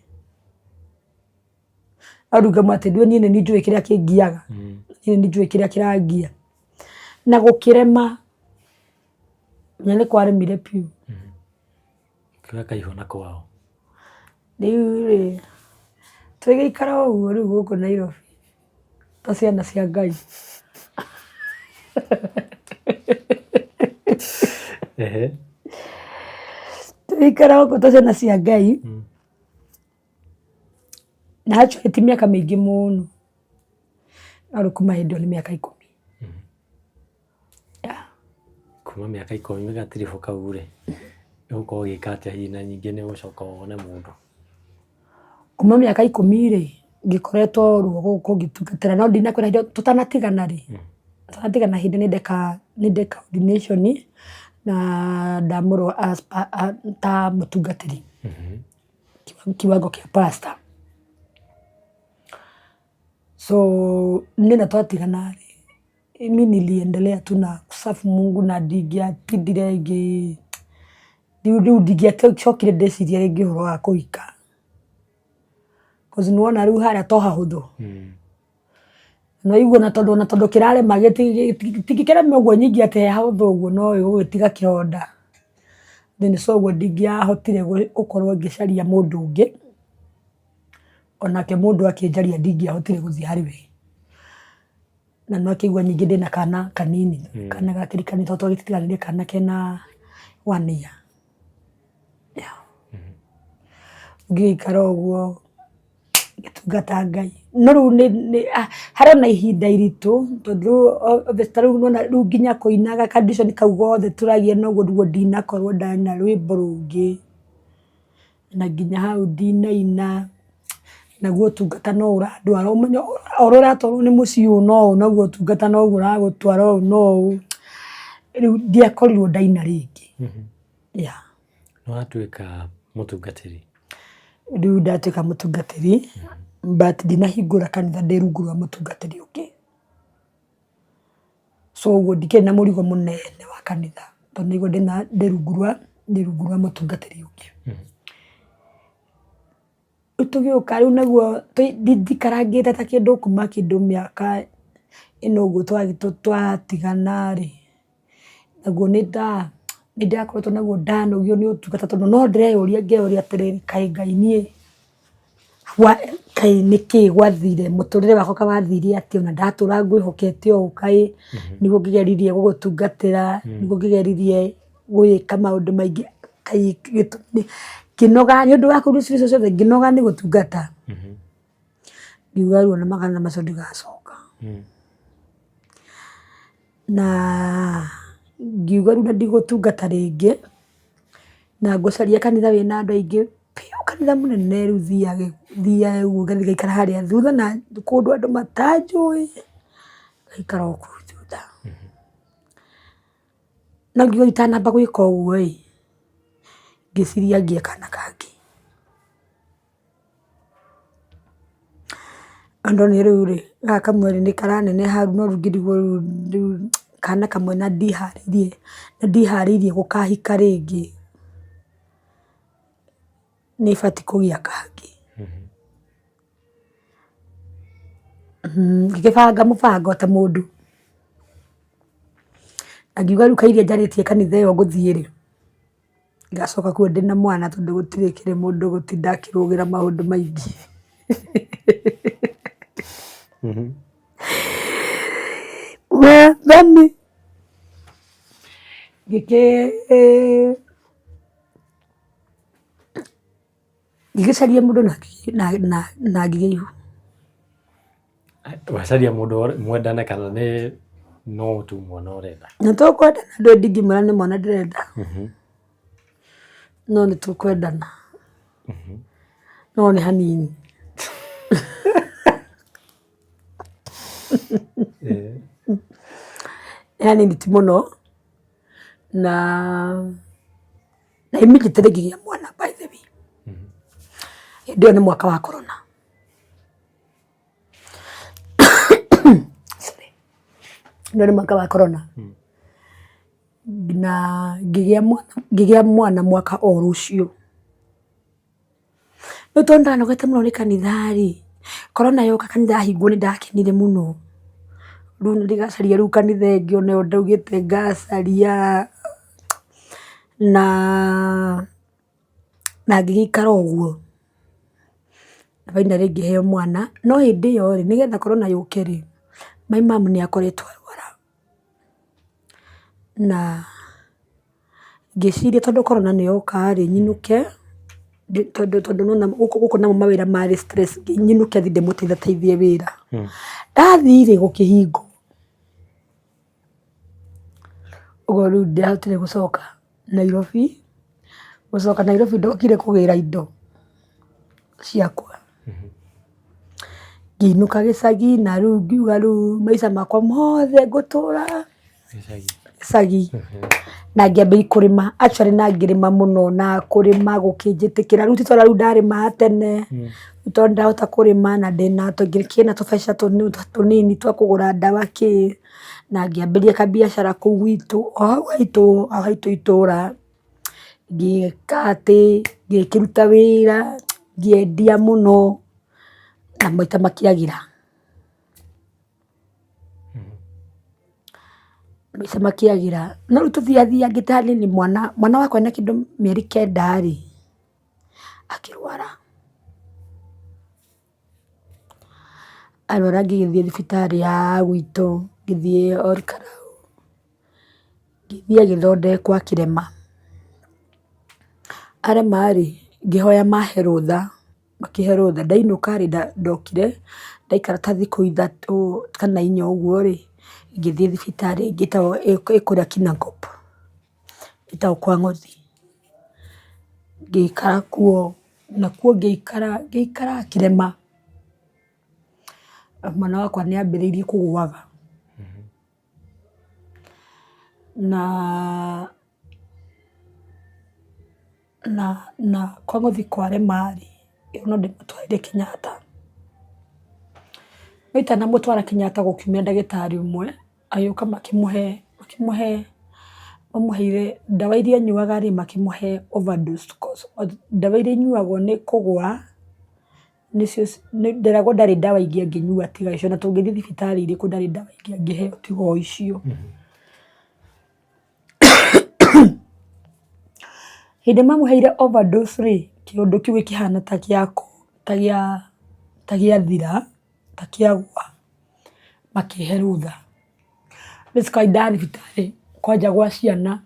No rĩu ngamwĩra atĩ niĩ nĩ niĩ njũĩ kĩrĩa kĩngiaga, niĩ nĩ niĩ njũĩ kĩrĩa kĩrangia. Na gũkĩrema, na nĩ kwaremire biũ. Kĩoya kaihũ na kwao. Rĩu rĩ, tũgĩikara o ũguo rĩu gũkũ Nairobi ta ciana cia Ngai. Tũgĩikara gũkũ ta ciana cia Ngai, na actually ti mĩaka mĩingĩ mũno, no rĩu kuma hĩndĩ ĩyo nĩ mĩaka 10. Yeah. Kuma mĩaka 10 gatiribũ kau rĩ, ũgũkorwo ũgĩka atĩa hihi na ningĩ nĩ ũgũcoka wone mũndũ? Kuma mĩaka 10 rĩ, ngĩkoretwo ruo gũkũ ngĩtungatĩra no ndinakwĩra hĩndĩ ĩyo tũtanatigana rĩ, tũtanatigana hĩndĩ nĩ ndeka ordination na ndamũrwo as ta mũtungatĩri kiwango kĩa pastor. So niĩ na twatigana rĩ, mi niliendelea tu na ku serve Mungu na ndingĩatindire ngĩ rĩu ndingĩacokire ndĩcirie rĩngĩ ũhoro wa kũhika. Cause nĩwona rĩu harĩa to hahũthũ. Nĩwaigua ona tondũ ona tondũ kĩrarema gĩtingĩkĩrema ũguo nyingĩ atĩ he hahũthũ ũguo no gĩgũgĩtiga kĩronda. Then so ũguo ndingĩahotire gũkorwo ngĩcaria mũndũ ũngĩ, onake mũndũ akĩnjaria ndingĩahotire gũthiĩ harĩ we. Na nĩ wakĩigua ningĩ ndĩna kana kanini, kana gakĩrĩ kanini tondũ twagĩtiganire kana kena 1 year. Yeah. Ngĩgĩikara ũguo ngĩtungata Ngai. No rĩu nĩ harĩ na ihinda iritũ tondũ ta rĩu nĩwona rĩu nginya kũina ga condition kau gothe tũragia noguo nĩguo ndinakorwo ndaina rwĩmbo rũngĩ, na nginya hau ndinaina, naguo ũtungata no ũrandwara ũmenye o ũrĩa ũratwarwo nĩ mũciĩ ũũ na ũũ noguo ũtungata noguo ũragũtwara ũũ na ũũ, rĩu ndiakorirwo ndaina rĩngĩ. Yeah. Nĩwatuĩka mũtungatĩri? Rĩu ndatuĩka mũtungatĩri but ndinahingũra kanitha ndĩ rungu rwa mũtungatĩri ũngĩ. So ũguo ndikĩrĩ na mũrigo mũnene wa kanitha tondũ nĩguo ndĩna ndĩ rungu rwa mũtungatĩri ũngĩ. Rĩu tũgĩũka rĩu naguo ndikarangĩte ta kĩndũ kuma kĩndũ mĩaka ĩno ũguo twatigana rĩ, naguo nĩ ndakoretwo naguo ndanogio nĩ ũtungata tondũ no ndĩreyũria ngeyũria atĩrĩrĩ, kaĩ Ngai niĩ how Kaĩ nĩkĩ gwathire, mũtũrĩre wakwa kaĩ wathire atĩa ona ndatũra ngwĩhokete ũũ kaĩ nĩguo ngĩgeririe gũgũtungatĩra, nĩguo ngĩgeririe gwĩka maũndũ maingĩ, kaĩ gĩtũmi, ngĩnoga nĩ ũndũ wa kũruta icio ciothe ngĩnoga nĩ gũtungata. Ngiuga rĩu ona makanitha macio ndigacoka. Na ngiuga rĩu ona ndigũtungata rĩngĩ, na ngũcaria kanitha wĩna andũ aingĩ biũ, kanitha mũnene rĩu thiage thiage ũguo ngathiĩ ngaikara harĩa thutha na kũndũ andũ matanjũĩ, ngaikara o kũu thutha. No ngiuga itanamba gwĩka ũguo ĩ, ngĩciria ngĩe kana kangĩ. No ndonire rĩu rĩ, gaka kamwe rĩ, nĩ karaneneha no rĩu ngĩrigwo rĩu kana kamwe na ndiharĩirie, na ndiharĩirie gũkahika rĩngĩ, nĩ batiĩ kũgĩa kangĩ. Ngĩgĩbanga mũbango ta mũndũ, na ngiuga rĩu kaĩ iria njarĩtie kanitha ĩyo ngũthiĩ rĩ, Ngacoka kuo ndĩna mwana tondũ gũtirĩ kĩrĩ mũndũ ũgũtinda akĩrũgĩra maũndũ maingĩ. Wathani ngĩgĩcaria mũndũ na ngĩgĩa ihu. Wacaria mũndũ mwendane kana nĩ no tu mwana ũrenda? Nĩ tũkwendana ndũĩ ndingĩmwĩra nĩ mwana ndĩrenda. No nĩ tũkwendana. No nĩ hanini. Nĩ hanini ti mũno. Na immediately ngĩgĩa mwana by the way. Hĩndĩ ĩyo nĩ mwaka wa corona. Ũyũ nĩ mwaka wa corona na ngĩgĩa mwana mwaka oro ũcio. Rĩu tondũ nĩndanogete mũno nĩ kanitha rĩ, corona yoka kanitha yahingwo nĩ ndakenire mũno. Rĩu ndĩgacaria rĩu kanitha ĩngĩ onayo ndaugĩte ngacaria na na ngĩgĩikara ũguo, na finally ngĩheo mwana, no hĩndĩ ĩyo rĩ, nĩgetha corona yũke rĩ, my mum nĩ akoretwo arwara, na ngĩciria tondũ corona nĩ yoka rĩ, nyinũke, tondũ tondũ nĩ wona gũkũ namo mawĩra marĩ stress nyinũke thiĩ ndĩmũteithateithie wĩra. Ndathiĩ rĩ, gũkĩhingwo, ũguo rĩu ndiahotire gũcoka Nairobi. Gũcoka Nairobi ndokire kũgĩra indo ciakwa. Ngĩinũka gĩcagi na rĩu ngiuga rĩu maica makwa mothe ngũtũra gĩcagi. Na ngĩambĩrĩria kũrĩma actually na ngĩrĩma mũno na kũrĩma gũkĩnjĩtĩkĩra rĩu ti ta ũrĩa rĩu ndarĩmaga tene. Rĩu tondũ nĩndahota kũrĩma na ndĩna ngĩkĩona tũbeca tũnini twa kũgũra ndawa kĩ. Na ngĩambĩrĩria kabiacara kũu gwitũ, o hau haitũ, hau haitũ itũra, ngĩka atĩ, ngĩkĩruta wĩra, ngĩendia mũno, na maita makĩagĩra. Maica makĩagĩra. No rĩu tũthiathiangĩte hanini mwana, mwana wakwa ena kĩndũ mĩeri kenda rĩ, akĩrwara. Arwara ngĩgĩthiĩ thibitarĩ ya gwitũ, ngĩthiĩ Ol Kalou, ngĩthiĩ agĩthondekwo akĩrema. Arema rĩ, ngĩhoya mahe rũtha, makĩhe rũtha. Ndainũka rĩ, ndokire ndaikara ta thikũ ithatũ kana inya ũguo rĩ, ngĩthiĩ thibitarĩ ĩngĩ ĩ kũrĩa Kinangop, ĩtagwo kwa Ng'othi. Ngĩikara kuo, nakuo ngĩikara ngĩikara kĩrema. Mwana wakwa nĩ ambĩrĩirie kũgũaga. Na na na kwa Ng'othi kwarema rĩ, no ndĩmũtwarire Kenyatta. No itanamũtwara Kenyatta gũkiumĩra ndagĩtarĩ ũmwe. Agĩũka makĩmũhe makĩmũhe mamũheire ndawa iria anyuaga rĩ, makĩmũhe overdose cause ndawa iria inyuagwo nĩ kũgũa, nĩcio nderagwo ndarĩ ndawa ingĩ angĩnyua tiga icio, na tũngĩthiĩ thibitarĩ irĩkũ ndarĩ ndawa ingĩ angĩheo tiga o icio. Hĩndĩ ĩrĩa mamũheire overdose rĩ, kĩũndũ kĩu gĩkĩhana ta gĩa ta gĩathira, ta kĩagwa, makĩhe rũtha. Basically ndathiĩ thibitarĩ kwanja gwa ciana,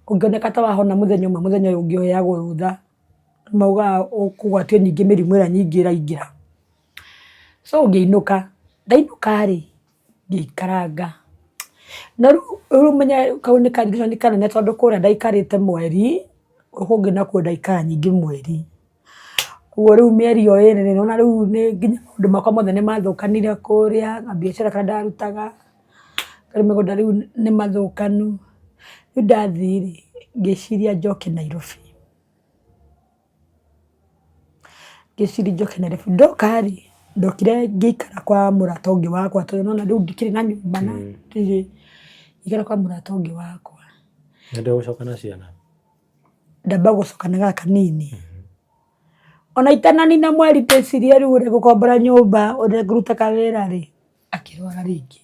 ũngĩoneka ta wahona mũthenya ũmwe mũthenya ũyũ ũngĩ ũheagwo rũtha, maugaga ũkũgwatio ningĩ mĩrimũ ĩrĩa nyingĩ ĩraingĩra. So ngĩinũka, ndainũka rĩ, ngĩikaranga. Na rĩu ũmenye kau nĩ nĩ kanene tondũ kũrĩa ndaikarĩte mweri, gũkũ kũngĩ nakuo ndaikara ningĩ mweri. Ũguo rĩu mĩeri ĩyo ĩrĩ rĩ, nĩwona rĩu nĩ nginya maũndũ makwa mothe nĩ mathũkanire kũrĩa, kambiacara karĩa ndarutaga, mĩgũnda rĩu nĩ mathũkanu. Rĩu ndathiĩ rĩ, ngĩciria njoke Nairobi. Ngĩciria njoke Nairobi. Ndoka rĩ, ndokire ngĩikara kwa mũrata ũngĩ wakwa tondũ nĩwona rĩu ndikĩrĩ na nyũmba na ndirĩ, ngĩikara kwa mũrata ũngĩ wakwa. Nĩ ndũgũcoka na ciana? Ndamba gũcoka na gaka kanini. Ona itananina mweri ndĩcirie rĩu ũrĩa ngũkombora nyũmba, ũrĩa ngũruta kawĩra rĩ, akĩrwara rĩngĩ.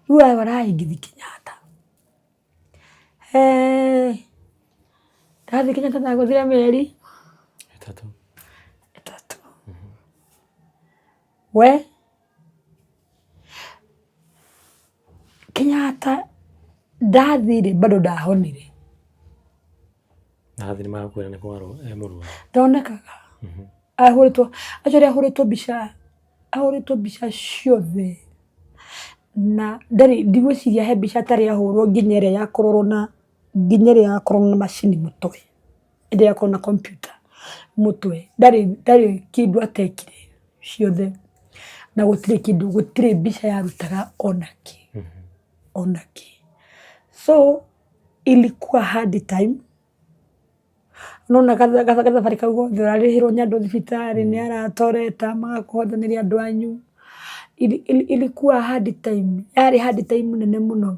Rĩu arwara ĩ, ngĩthiĩ Kenyatta. Ndathiĩ Kenyatta ndagũthire mĩeri ĩtatũ. Ĩtatũ. We Kenyatta ndathire bado ndahonire. Athiĩ nĩmarakwĩra nĩ kwarwo e mũrwaru. Ndonekaga. Ahũrĩtwo, actually ahũrĩtwo mbica, ahũrĩtwo mbica ciothe na ndarĩ, ndigwĩciria he mbica atarĩ ahũrwo nginya ĩrĩa ya kũrorwo na, nginya ĩrĩa ya kũrorwo na macini mũtwe, ĩrĩa ya kũrorwo na kompiuta mũtwe, ndarĩ ndarĩ kĩndũ atekire ciothe na gũtirĩ kĩndũ, gũtirĩ mbica yarutaga ona kĩ, ona kĩ. So ilikuwa hard time. Nĩwona gathabarĩ kau gothe ũrarĩhĩrwo nĩ andũ thibitarĩ, nĩ arata ũreta magakũhothanĩria andũ anyu. Ilikuwa hard time, yarĩ hard time nene mũno.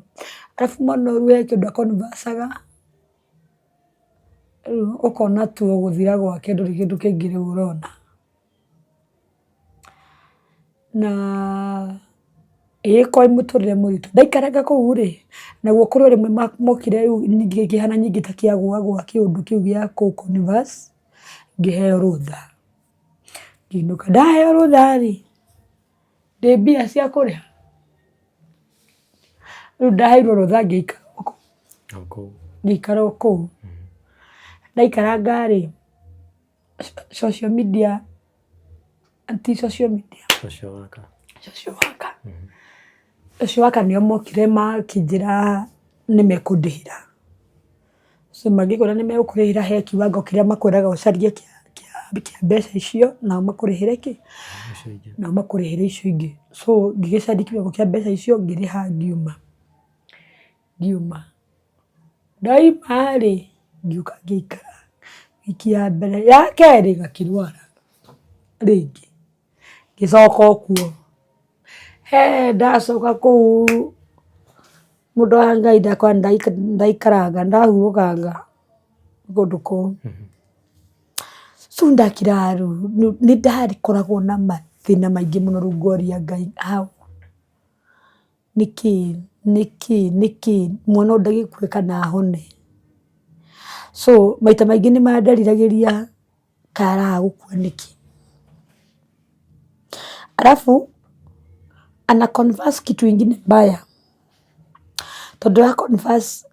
Arabu mwana ũyũ he kĩndũ a converse aga, rĩu ũkona tu o gũthira gwake ndũrĩ kĩndũ kĩngĩ rĩu ũrona. Na ĩgĩkorwo ĩ mũtũrĩre mũritũ. Ndaikaranga kũu rĩ, naguo kũrĩ o rĩmwe mokire rĩu ningĩ gĩkĩhana ningĩ ta kĩagũagũa kĩũndũ kĩu gĩa kũ converse, ngĩheo rũtha, ngĩinũka. Ndaheo rũtha rĩ, ndĩ mbia cia kũrĩha? Rĩu ndaheirwo rũtha ngĩikara o kũu, ngĩikara o kũu. Ndaikaranga rĩ, social media, ti social media. Social worker. Social worker. Social worker nĩo mokire makĩnjĩra nĩ mekũndĩhĩra. So mangĩkwĩra nĩ megũkũrĩhĩra he kiwango kĩrĩa makwĩraga ũcarie kĩa mbeca icio nao makũrĩhĩre kĩ? Nao makũrĩhĩre icio ingĩ. So ngĩgĩcaria kiwango kĩa mbeca icio ngĩrĩha ngiuma. Ngiuma. Ndauma rĩ, ngĩũka ngĩikara wiki ya mbere, ya kerĩ gakĩrwara rĩngĩ, ngĩcoka o kuo. He ndacoka kũu mũndũ wa Ngai ndakora ndaikaranga ndahurũkanga kũndũ kũu. So ndakiraga rĩu nĩ ndakoragwo na mathĩna maingĩ mũno rĩu ngoria Ngai how? Nĩkĩ nĩkĩ nĩkĩ mwana ũyũ ndagĩkue kana ahone. So maita maingĩ nĩ mandariragĩria kaĩ araga gũkua nĩkĩ. Alafu ana converse kitu ingine mbaya tondũ a converse,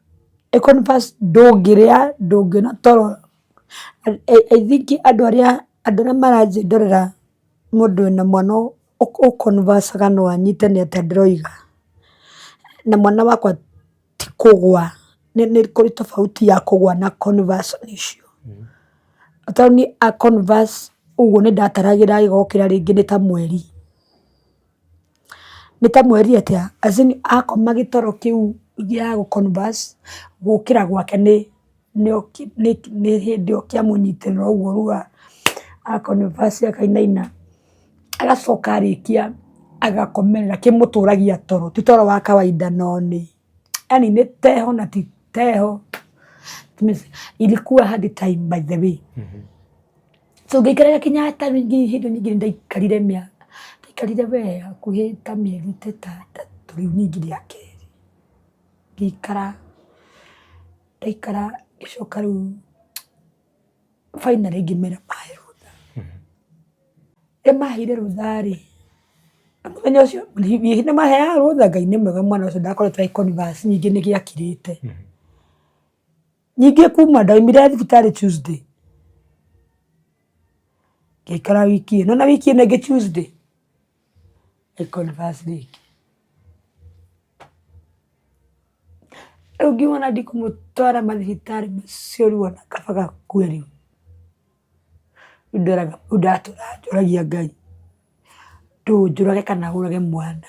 ĩ converse ndũngĩrĩa ndũngĩona toro. I think andũ arĩa maranjĩndorera mũndũ wĩna mwana ũ converse aga no anyite nĩ atĩa ndĩroiga. Na mwana wakwa ti kũgwa, nĩ kũrĩ tofauti ya kũgwa na converse icio. Tondũ niĩ a converse ũguo nĩ ndataragĩra agĩgokĩra rĩngĩ nĩ ta mweri. Nĩ ta mweri atĩa, as in akoma gĩtoro kĩu gĩa gũ converse, gũkĩra gwake nĩ nĩ hĩndĩ ĩyo kĩamũnyitĩrĩra ũguo rĩu a converse akainaina, agacoka arĩkia agakomerera, kĩmũtũragia toro, ti toro wa kawaida no nĩ, yaani nĩ teho na ti teho. Ilikuwa hard time by the way. So ngĩikara Kenyatta rĩngĩ hĩndĩ ningĩ nĩ ndaikarire mĩaka, ndaikarire we hakuhĩ ta mĩeri ta ĩtandatũ rĩu ningĩ rĩa kerĩ. Ngĩikara, ndaikara ngĩcoka rĩu finally ngĩmera mahe rũtha. Rĩrĩa maheire rũtha rĩ, na mũthenya ũcio nĩ maheaga rũtha, Ngai nĩ mwega mwana ũcio ndakoretwo agĩ converse ningĩ nĩ gĩakirĩte. Ningĩ kuma ndaumire thibitarĩ Tuesday, ngĩikara wiki ĩno na wiki ĩno ĩngĩ Tuesday, ngĩ converse rĩngĩ. Rĩu ngiuga ndikũmũtwara mathibitarĩ macio rĩu ona kaba gakue rĩu. Rĩu ndoraga rĩu ndatũra njũragia Ngai, ndũnjũrage kana ũrage mwana.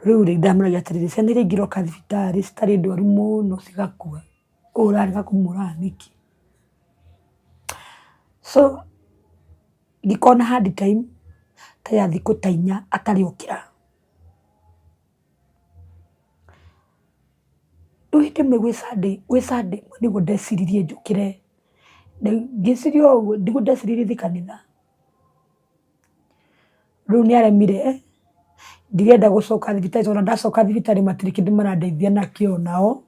Rĩu rĩ ndamũragia atĩrĩrĩ, ciana iria ingĩ iroka thibitarĩ citarĩ ndwaru mũno cigakua, ũyũ ũrarega kũmũraga nĩkĩ? So ngĩkorwo na hard time ta ya thikũ ta inya atarĩ okĩra. Rĩu hĩndĩ ĩmwe gwĩ Sunday, gwĩ Sunday ĩmwe nĩguo ndeciririe njũkĩre, ngĩciria ũguo nĩguo ndeciririe thiĩ kanitha. Rĩu nĩ aremire, ndirenda gũcoka thibitarĩ tondũ ona ndacoka thibitarĩ matirĩ kĩndũ marandeithia nakĩo onao,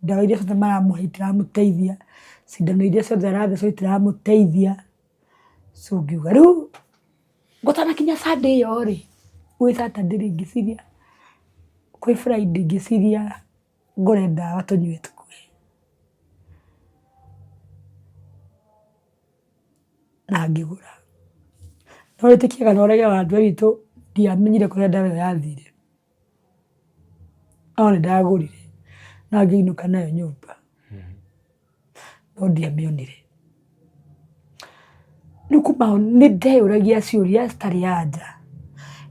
ndawa iria ciothe maramũhe itiramũteithia, cindano iria ciothe arathecwo itiramũteithia, so ngiuga rĩu gũtanakinya Sunday ĩyo rĩ, gwĩ Saturday rĩ ngĩciria, kwĩ Friday ngĩciria ngũre ndawa tũnyue tũkue. Na ngĩgũra. No wĩtĩkie kana ũrege Wandũ witũ ndiamenyire kũrĩa ndawa ĩyo yathire, no nĩ ndagũrire na ngĩinũka nayo nyũmba, no ndiamĩonire. Rĩu kuma hau nĩ ndeyũragia ciũria citarĩ anja.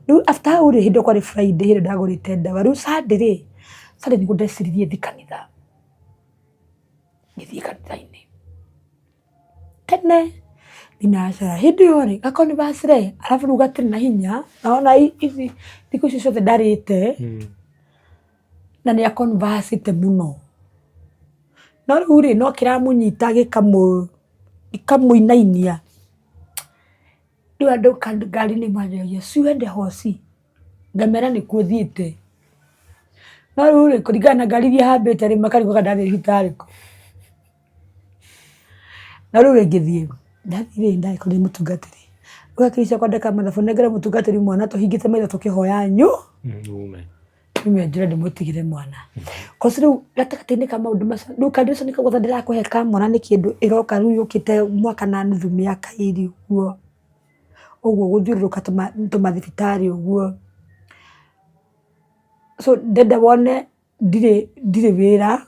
Rĩu after hau rĩ, hĩndĩ ĩyo kwarĩ Friday hĩndĩ ĩrĩa ndagũrĩte ndawa, rĩu Sunday rĩ, Sunday nĩguo ndeciririe thiĩ kanitha, ngĩthiĩ kanitha-inĩ. Tene thinacara hĩndĩ ĩyo rĩ ga converse rĩ arabu rĩu gatirĩ na hinya na wona ici thikũ ici ciothe ndarĩte na nĩ a converse te mũno. No rĩu rĩ no kĩramũnyita gĩkamũinainia. Rĩu andũ ngari-inĩ manjũragia si uende hosi? Ngamera nĩkuo thiĩte. No rĩu rĩ kũringana na ngari iria hambĩte rĩ makarigwo kana ndathiĩ thibitarĩ kũ. Na rĩu rĩ ngĩthiĩ, ndathiĩ rĩ ndagĩkorire mũtungatĩri, rĩu hakiri ciakwa ndeka mathabu nengere mũtungatĩri mwana tũhingĩte maitho tũkĩhoya Ume. Nyume njĩre ndĩmũtigĩre mwana. Cause rĩu gatagatĩ-inĩ ka maũndũ macio, rĩu condition kau gothe ndĩrakũhe ka mwana nĩ kĩndũ ĩroka rĩu yũkĩte mwaka na nuthu mĩaka ĩrĩ ũguo, ũguo gũthiũrũrũka tũmathibitarĩ ũguo. So ndĩrenda wone ndirĩ ndirĩ wĩra.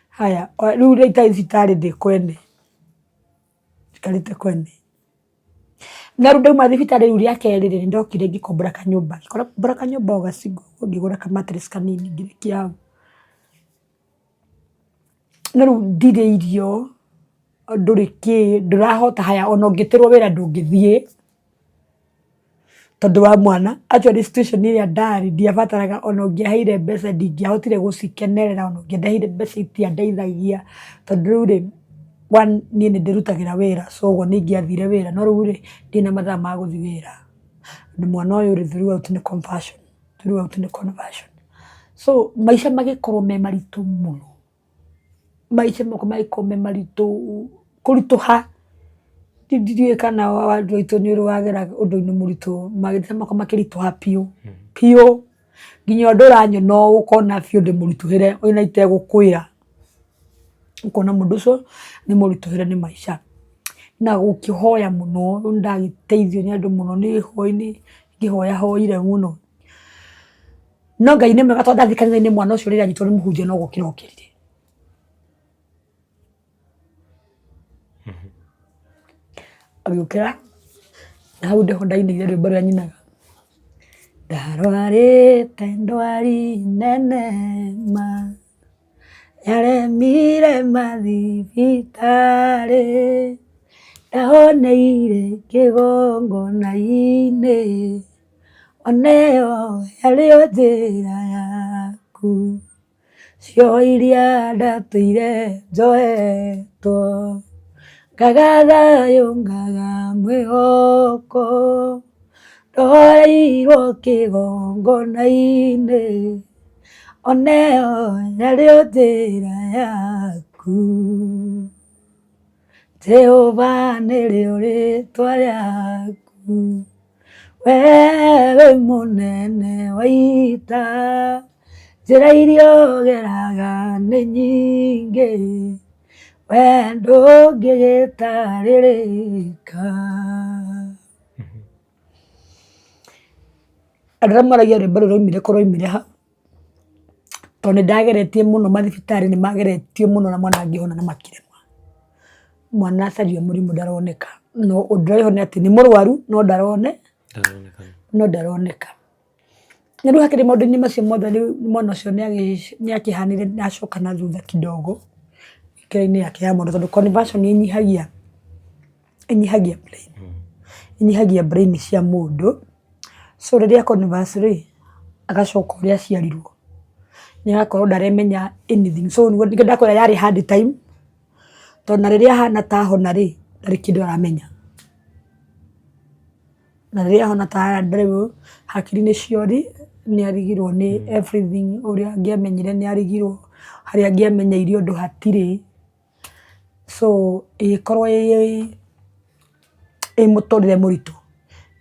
Haya rĩu ũrĩa itarĩ thibitarĩ ndĩ kwene, njikarĩte kwene. Na rĩu ndauma thibitarĩ rĩu rĩa kerĩ rĩ, nĩndokire ngĩkombora kanyũmba, ngĩkombora kanyũmba o gacigo ũguo ngĩgũra ka mattress kanini ngĩrekia hau. No rĩu ndirĩ irio, ndũrĩ kĩ, ndũrahota haya ona ũngĩtĩrwo wĩra ndũngĩthiĩ. Tondũ wa mwana, actually situation ĩrĩa ndarĩ ndiabataraga ona ũngĩaheire mbeca ndingĩahotire gũcikenerera ona ũngĩandeheire mbeca itiandeithagia, tondũ rĩu rĩ, one niĩ nĩ ndĩrutagĩra wĩra so ũguo nĩ ingĩathire wĩra no rĩu rĩ, ndirĩ na mathaa ma gũthiĩ wĩra, tondũ mwana ũyũ rĩ throughout nĩ conversion, throughout nĩ conversion. So maica magĩkorwo me maritũ mũno. Maica makwa magĩkorwo me maritũ kũritũha, ndiũĩ kana andũ aitũ nĩ ũrĩ wagera ũndũ-inĩ mũritũ, maica makwa makĩritũha biũ biũ, nginya ũndũ ũranyona ũũ ũkona biũ ndĩmũritũhĩre ona itegũkwĩra, ũkona mũndũ ũcio nĩ mũritũhĩre nĩ maica. Na gũkĩhoya mũno, rĩu nĩ ndagĩteithio nĩ andũ mũno nĩ hwainĩ ngĩhoya hoire mũno. No Ngai nĩ mwega tondũ ndathiĩ kanitha-inĩ mwana ũcio rĩrĩa anyitwo nĩ mũhunjia no gũkĩra okĩrire. Agĩũkĩra na hau nĩho ndainĩire rwĩmbo rũrĩa nyinaga. Ndarwarĩte ndwari nene ma, yaremire mathibitarĩ, ndahoneire kĩgongona-inĩ. One ĩyo yarĩ o njĩra yaku, cio iria ndatũire njoetwo, ngaga thayũ ngaga mwĩhoko, ndoeirwo kĩgongona-inĩ, one ĩyo yarĩ o njĩra yaku. Jehova nĩrĩo rĩtwa rĩaku. We wĩ mũnene wa ita, njĩra iria ũgeraga nĩ nyingĩ, we ndũngĩgĩtarĩrĩka. Andũ arĩa moragia rwĩmbo rũrũ rwaumire kũ rwaumire hau, tondũ nĩ ndageretie mũno mathibitarĩ nĩ mageretie mũno na mwana angĩhona na makĩremwo. Mwana acario mũrimũ ndaroneka, no ũndũ ũrĩa wĩho nĩ atĩ nĩ mũrwaru no no ndaroneka. Na rĩu hakĩrĩ maũndũ-inĩ macio mothe rĩu mwana ũcio nĩ akĩhanire na acoka na thutha kidogo mĩkĩra-inĩ yake ya maũndũ tondũ conversion ĩnyihagia ĩnyihagia brain, ĩnyihagia brain cia mũndũ. So rĩrĩa a converse rĩ, agacoka ũrĩa aciarirwo, nĩ agakorwo ndaremenya anything. So nĩkĩo ndakwĩra yarĩ hard time, tondũ ona rĩrĩa ahana ta ahona rĩ, ndarĩ kĩndũ aramenya. Na rĩrĩa ahona ta ndarĩ hakiri nĩ ciori, nĩ arigirwo nĩ everything ũrĩa angĩamenyire nĩ arigirwo, harĩa angĩamenyeire ũndũ hatirĩ. So ĩgĩkorwo ĩ mũtũrĩre mũritũ.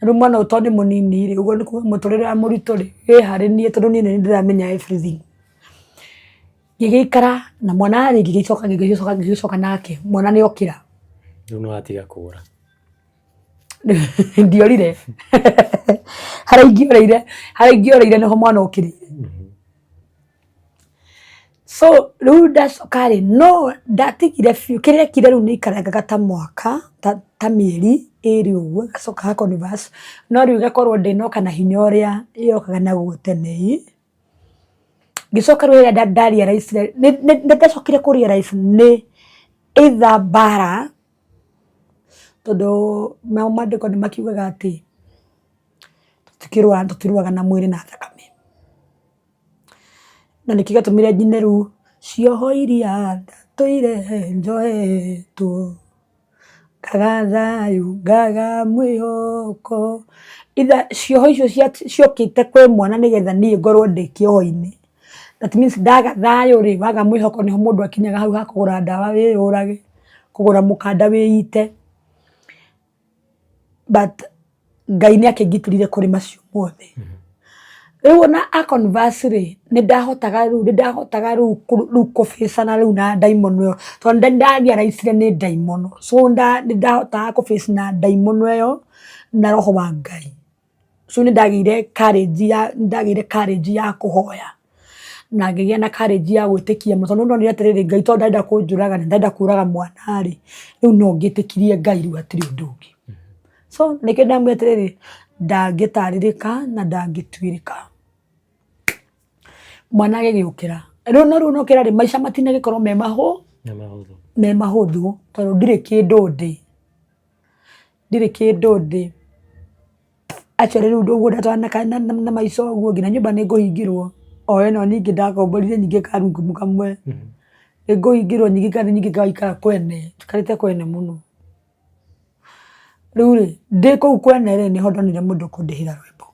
Na rĩu mwana ũyũ tondũ nĩ mũnini rĩ, ũguo nĩ kuga mũtũrĩre ũrĩa mũritũ rĩ, wĩ harĩ niĩ tondũ niĩ nĩ niĩ ndĩramenya everything. Ngĩgĩikara na mwana rĩ, ngĩgĩcoka ngĩgĩcoka ngĩgĩcoka nake, mwana nĩ okĩra. Rĩu nĩ watiga kũra. Ndiorire, harĩa ingĩorĩire, harĩa ingĩorĩire nĩho mwana okĩrĩire. So rĩu ndacoka rĩ, no ndatigire biũ, kĩrĩa ekire rĩu nĩ aikarangaga ta mwaka, ta mĩeri ĩrĩ ũguo, ĩgacoka ga converse, no rĩu ĩgakorwo ndĩnoka na hinya ũrĩa yokaga naguo tene ĩ. Ngĩcoka rĩu rĩrĩa nda realize ire, nĩ ndacokire kũ realize nĩ either mbara, tondũ namo maandĩko nĩ makiugaga atĩ tũtikĩrũaga tũtirũaga na mwĩrĩ na thakame. Na nĩkĩo gĩatũmire njine rĩu, cioho iria ndatũire njohetwo, ngaga thayũ ngaga mwĩhoko. Either cioho icio ciokĩte kwĩ mwana nĩgetha niĩ ngorwo ndĩ kĩoho-inĩ. That means ndaga thayũ rĩ, waga mwĩhoko nĩho mũndũ akinyaga hau ha kũgũra ndawa wĩyũrage, kũgũra mũkanda wĩite. But Ngai nĩ akĩngitĩrire kũrĩ macio mothe. Rĩu ona a converse rĩ, nĩ ndahotaga rĩu, nĩ ndahotaga rĩu rĩu kũbĩcana rĩu na ndaimono ĩyo, tondũ nĩ nda realize ire nĩ ndaimono. So nĩ ndahotaga kũ face na ndaimono ĩyo na roho wa Ngai. So nĩ ndagĩire courage ya, nĩ ndagĩire courage ya kũhoya, na ngĩgĩa na courage ya gwĩtĩkia tondũ nĩ ndonire atĩrĩrĩ, Ngai tondũ ndarenda kũnjũraga na ndarenda kũraga mwana rĩ, rĩu no ngĩtĩkirie Ngai rĩu hatirĩ ũndũ ũngĩ. So nĩkĩo ndamwĩra atĩrĩrĩ, ndangĩtarĩrĩka na ndangĩtuĩrĩka. Mwana agĩgĩũkĩra, rĩu no rĩu nokĩra rĩ, maica matinagĩkorwo me me mahũthũ tondũ ndirĩ kĩndũ ndĩ, ndirĩ kĩndũ ndĩ. Actually rĩu ũguo ndatwarana na maica ũguo nginya nyũmba nĩ ngũhingĩrwo, o ĩno ningĩ ndakomborire ningĩ ka room kamwe, nĩ ngũhingĩrwo ningĩ kana ningĩ ngaikara kwene, njikarĩte kwene mũno. Rĩu rĩ, ndĩ kũu kwene rĩ, nĩho ndonire mũndũ ũkũndĩhĩra rwĩmbo,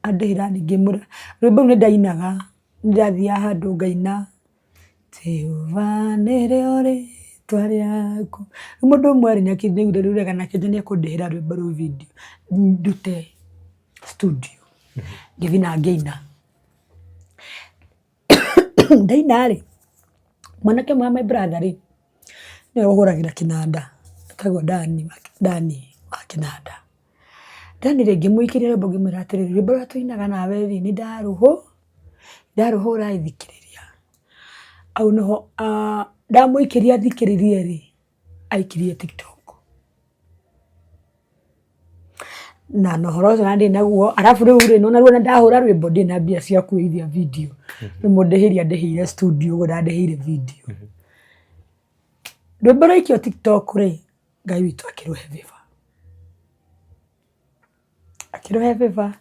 andĩhĩra ngĩmũrĩha, rwĩmbo rũu nĩ ndainaga, nĩ ndathiaga handũ ngaina, Jehova nĩrĩo rĩtwa rĩaku. Rĩu mũndũ ũmwe rĩ, nĩ akĩnjiguire wega na akĩnjĩra nĩ ekũndĩhĩra rwĩmbo rũu video ndute studio, ngĩthiĩ na ngĩina. Ndaina rĩ, mwanake ũmwe wa my brother rĩ, nĩwe ũhũragĩra kĩnanda, etagwo Dani, Dani wa kĩnanda. Dani rĩ, ngĩmũikĩria rwĩmbo ngĩmwĩra atĩrĩrĩ, rwĩmbo rũrĩa tũinaga nawe rĩ, nĩ ndarũhũra ĩ thikĩrĩria. Hau nĩho ndamũikĩria athikĩrĩrie rĩ, aikirie TikTok. Na ũhoro ũcio ona ndirĩ naguo, arabu rĩu rĩ, nĩ wona rĩu ona ndahũra rwĩmbo ndirĩ na mbia cia kuoithia video. Nĩ mũndĩhĩri andĩhĩire studio ũguo ndandĩhĩire video. Rwĩmbo rwaikio TikTok rĩ, Ngai witũ akĩrũhe favor. Akĩrũhe favor,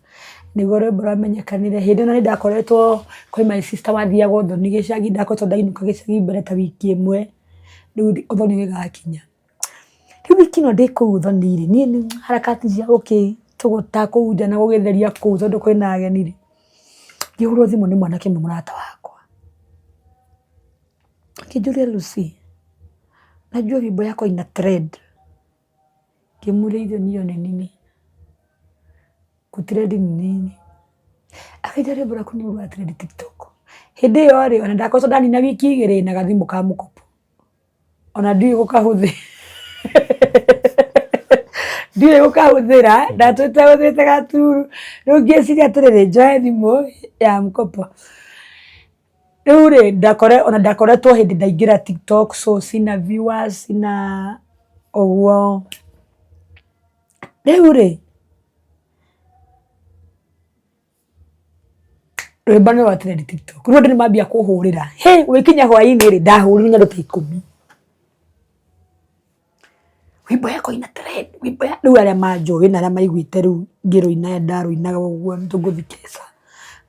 nĩguo rwĩmbo rwamenyekanire. Hĩndĩ ĩno nĩ ndakoretwo kwĩ my sister wathiaga ũthoni gĩcagi, ndakoretwo ndainũka gĩcagi mbere ta wiki ĩmwe, rĩu ũthoni ũgĩgakinya. Rĩu wiki ĩno ndĩ kũu ũthoni rĩ, niĩ harakati cia gũgĩtũgũta kũu nja na gũgĩtheria kũu tondũ kwĩna ageni rĩ, ngĩhũrĩrwo thimũ nĩ mwanake ũmwe mũrata wakwa. Akĩnjũria Lucy, Najua wimbo yako ina trend. Ngĩmũria hiyo niyo ni nini? Gũtrend ni nini? Akĩnjĩra rwĩmbo rwaku nĩ rũra trend TikTok. Hĩndĩ ĩyo rĩ, ona ndakoretwo ndanina wiki igĩrĩ na gathimũ ka mũkopo. Ona ndiũĩ gũkahũthĩra. Ndiũĩ gũkahũthĩra, ndatũrĩte hũthĩrĩte gatururu. Rĩu ngĩciria atĩrĩrĩ, njoe thimũ ya mkopo. Rĩu rĩ, ndakore ona ndakoretwo hĩndĩ ndaingĩra TikTok so sina viewers, sina ũguo. Rĩu rĩ, rwĩmbo nĩ rwa trend TikTok. Rĩu andũ nĩ mambia kũhũrĩra. Hĩ, gũgĩkinya hwainĩ rĩ, ndahũrĩirwo nĩ andũ ta 10. Wimbo yako ina trend, wimbo ya rĩu arĩa manjũĩ na arĩa maiguĩte rĩu ngĩrũina ndarũinaga ũguo tũngũthiĩ Kesa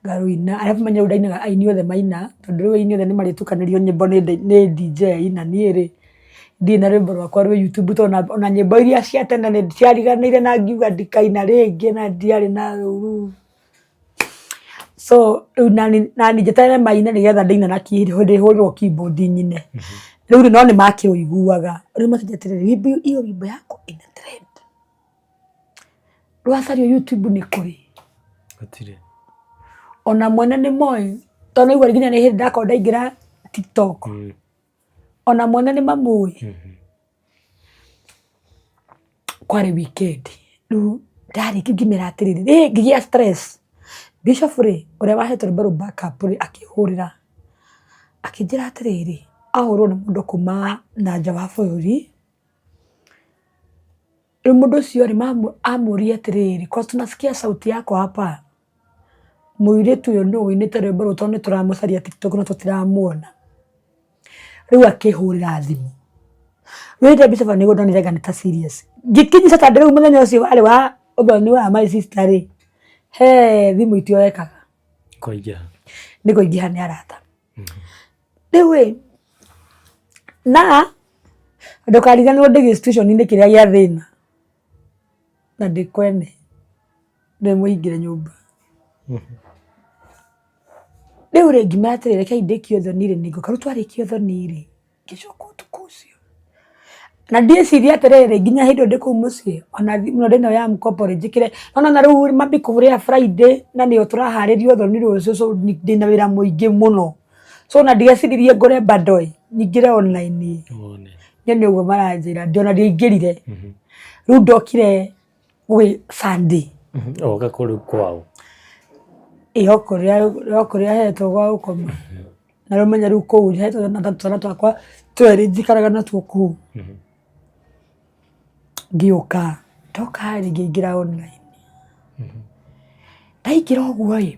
ngarũina, arabu menya rĩu ndainaga aini othe maina, tondũ rĩu aini othe nĩ marĩtukanĩrio nyĩmbo nĩ DJ na niĩ rĩ, ndirĩ na rwĩmbo rwakwa rwĩ YouTube tondũ ona nyĩmbo iria cia tene nĩ ciariganĩire na ngiuga ndikaina rĩngĩ na ndiarĩ na rũru. So rĩu nani njeterere maine nĩgetha ndĩina na ndĩhũrĩrwo keyboard nyine. Rĩu rĩ no nĩ makĩũiguaga. Rĩu makĩnjĩra atĩrĩrĩ, hiyo wimbo yako ina trend. Rwacario YouTube nĩ kũrĩ. Gũtirĩ. Ona mwene nĩ moĩ, tondũ nĩaigua nginya nĩ hĩndĩ ndakorwo ndaingĩra TikTok. Ona mwene nĩ mamũĩ. Kwarĩ weekend, rĩu ndarĩkia ngĩmera atĩrĩrĩ, ĩ ngĩgĩa stress. Bishop rĩ, ũrĩa wahete rwĩmbo rũu backup rĩ, akĩhũrĩra, akĩnjĩra atĩrĩrĩ, ahũrwo nĩ mũndũ kuma na nja wa bũrũri, rĩu mũndũ ũcio rĩ, amũria atĩrĩrĩ, kwa tunasikia sauti yako hapa, mũirĩtu ũyũ nũ ũinĩte rwĩmbo rũu tondũ nĩ tũramũcaria TikTok no tũtiramuona. Rĩu akĩhũrĩra thimũ. Rĩu hĩndĩ ĩrĩa Bishop nĩguo ndonire anga nĩ ta serious. Ngĩkinya Saturday rĩu mũthenya ũcio warĩ wa ũthoni wa my sister rĩ, he thimũ itioekaga. Kũingĩha. Nĩ kũingĩha nĩ arata. Rĩu ĩ, na ndũkariganĩrwo ndĩ gĩ situation-inĩ kĩrĩa gĩa thĩna na ndĩ kwene ndĩ mũhingĩre nyũmba. Rĩu rĩ ngĩmera atĩrĩrĩ, rekei ndĩkie ũthoni rĩ nĩngũka. Rĩu twarĩkia ũthoni rĩ, ngĩcoka ũtukũ ũcio. Na ndieciria atĩrĩrĩ, nginya hĩndĩ ĩyo ndĩ kũu mũciĩ, ona thimũ ĩno ndĩnayo ya mkopo rĩ, njĩkĩre, nĩ wona rĩu mambikũhũrĩra Friday na nĩyo tũraharĩria ũthoni rũciũ so ndĩna wĩra mũingĩ mũno. So ona ndieciririe ngũre bundle ĩ, nyingĩre online ĩ, nyone ũguo maranjĩra, ona ndiaingĩrire. Rĩu ndokire gwĩ Sunday. Oka kũrĩ kwao. Ĩ o kũrĩa hetwo gwa gũkoma. Na rĩu ũmenye rĩu kũu hetwo na twana twakwa twerĩ njikaraga natuo kũu. Ngĩũka, ndoka rĩ ngĩingĩra online. Ndaingĩra ũguo ĩ,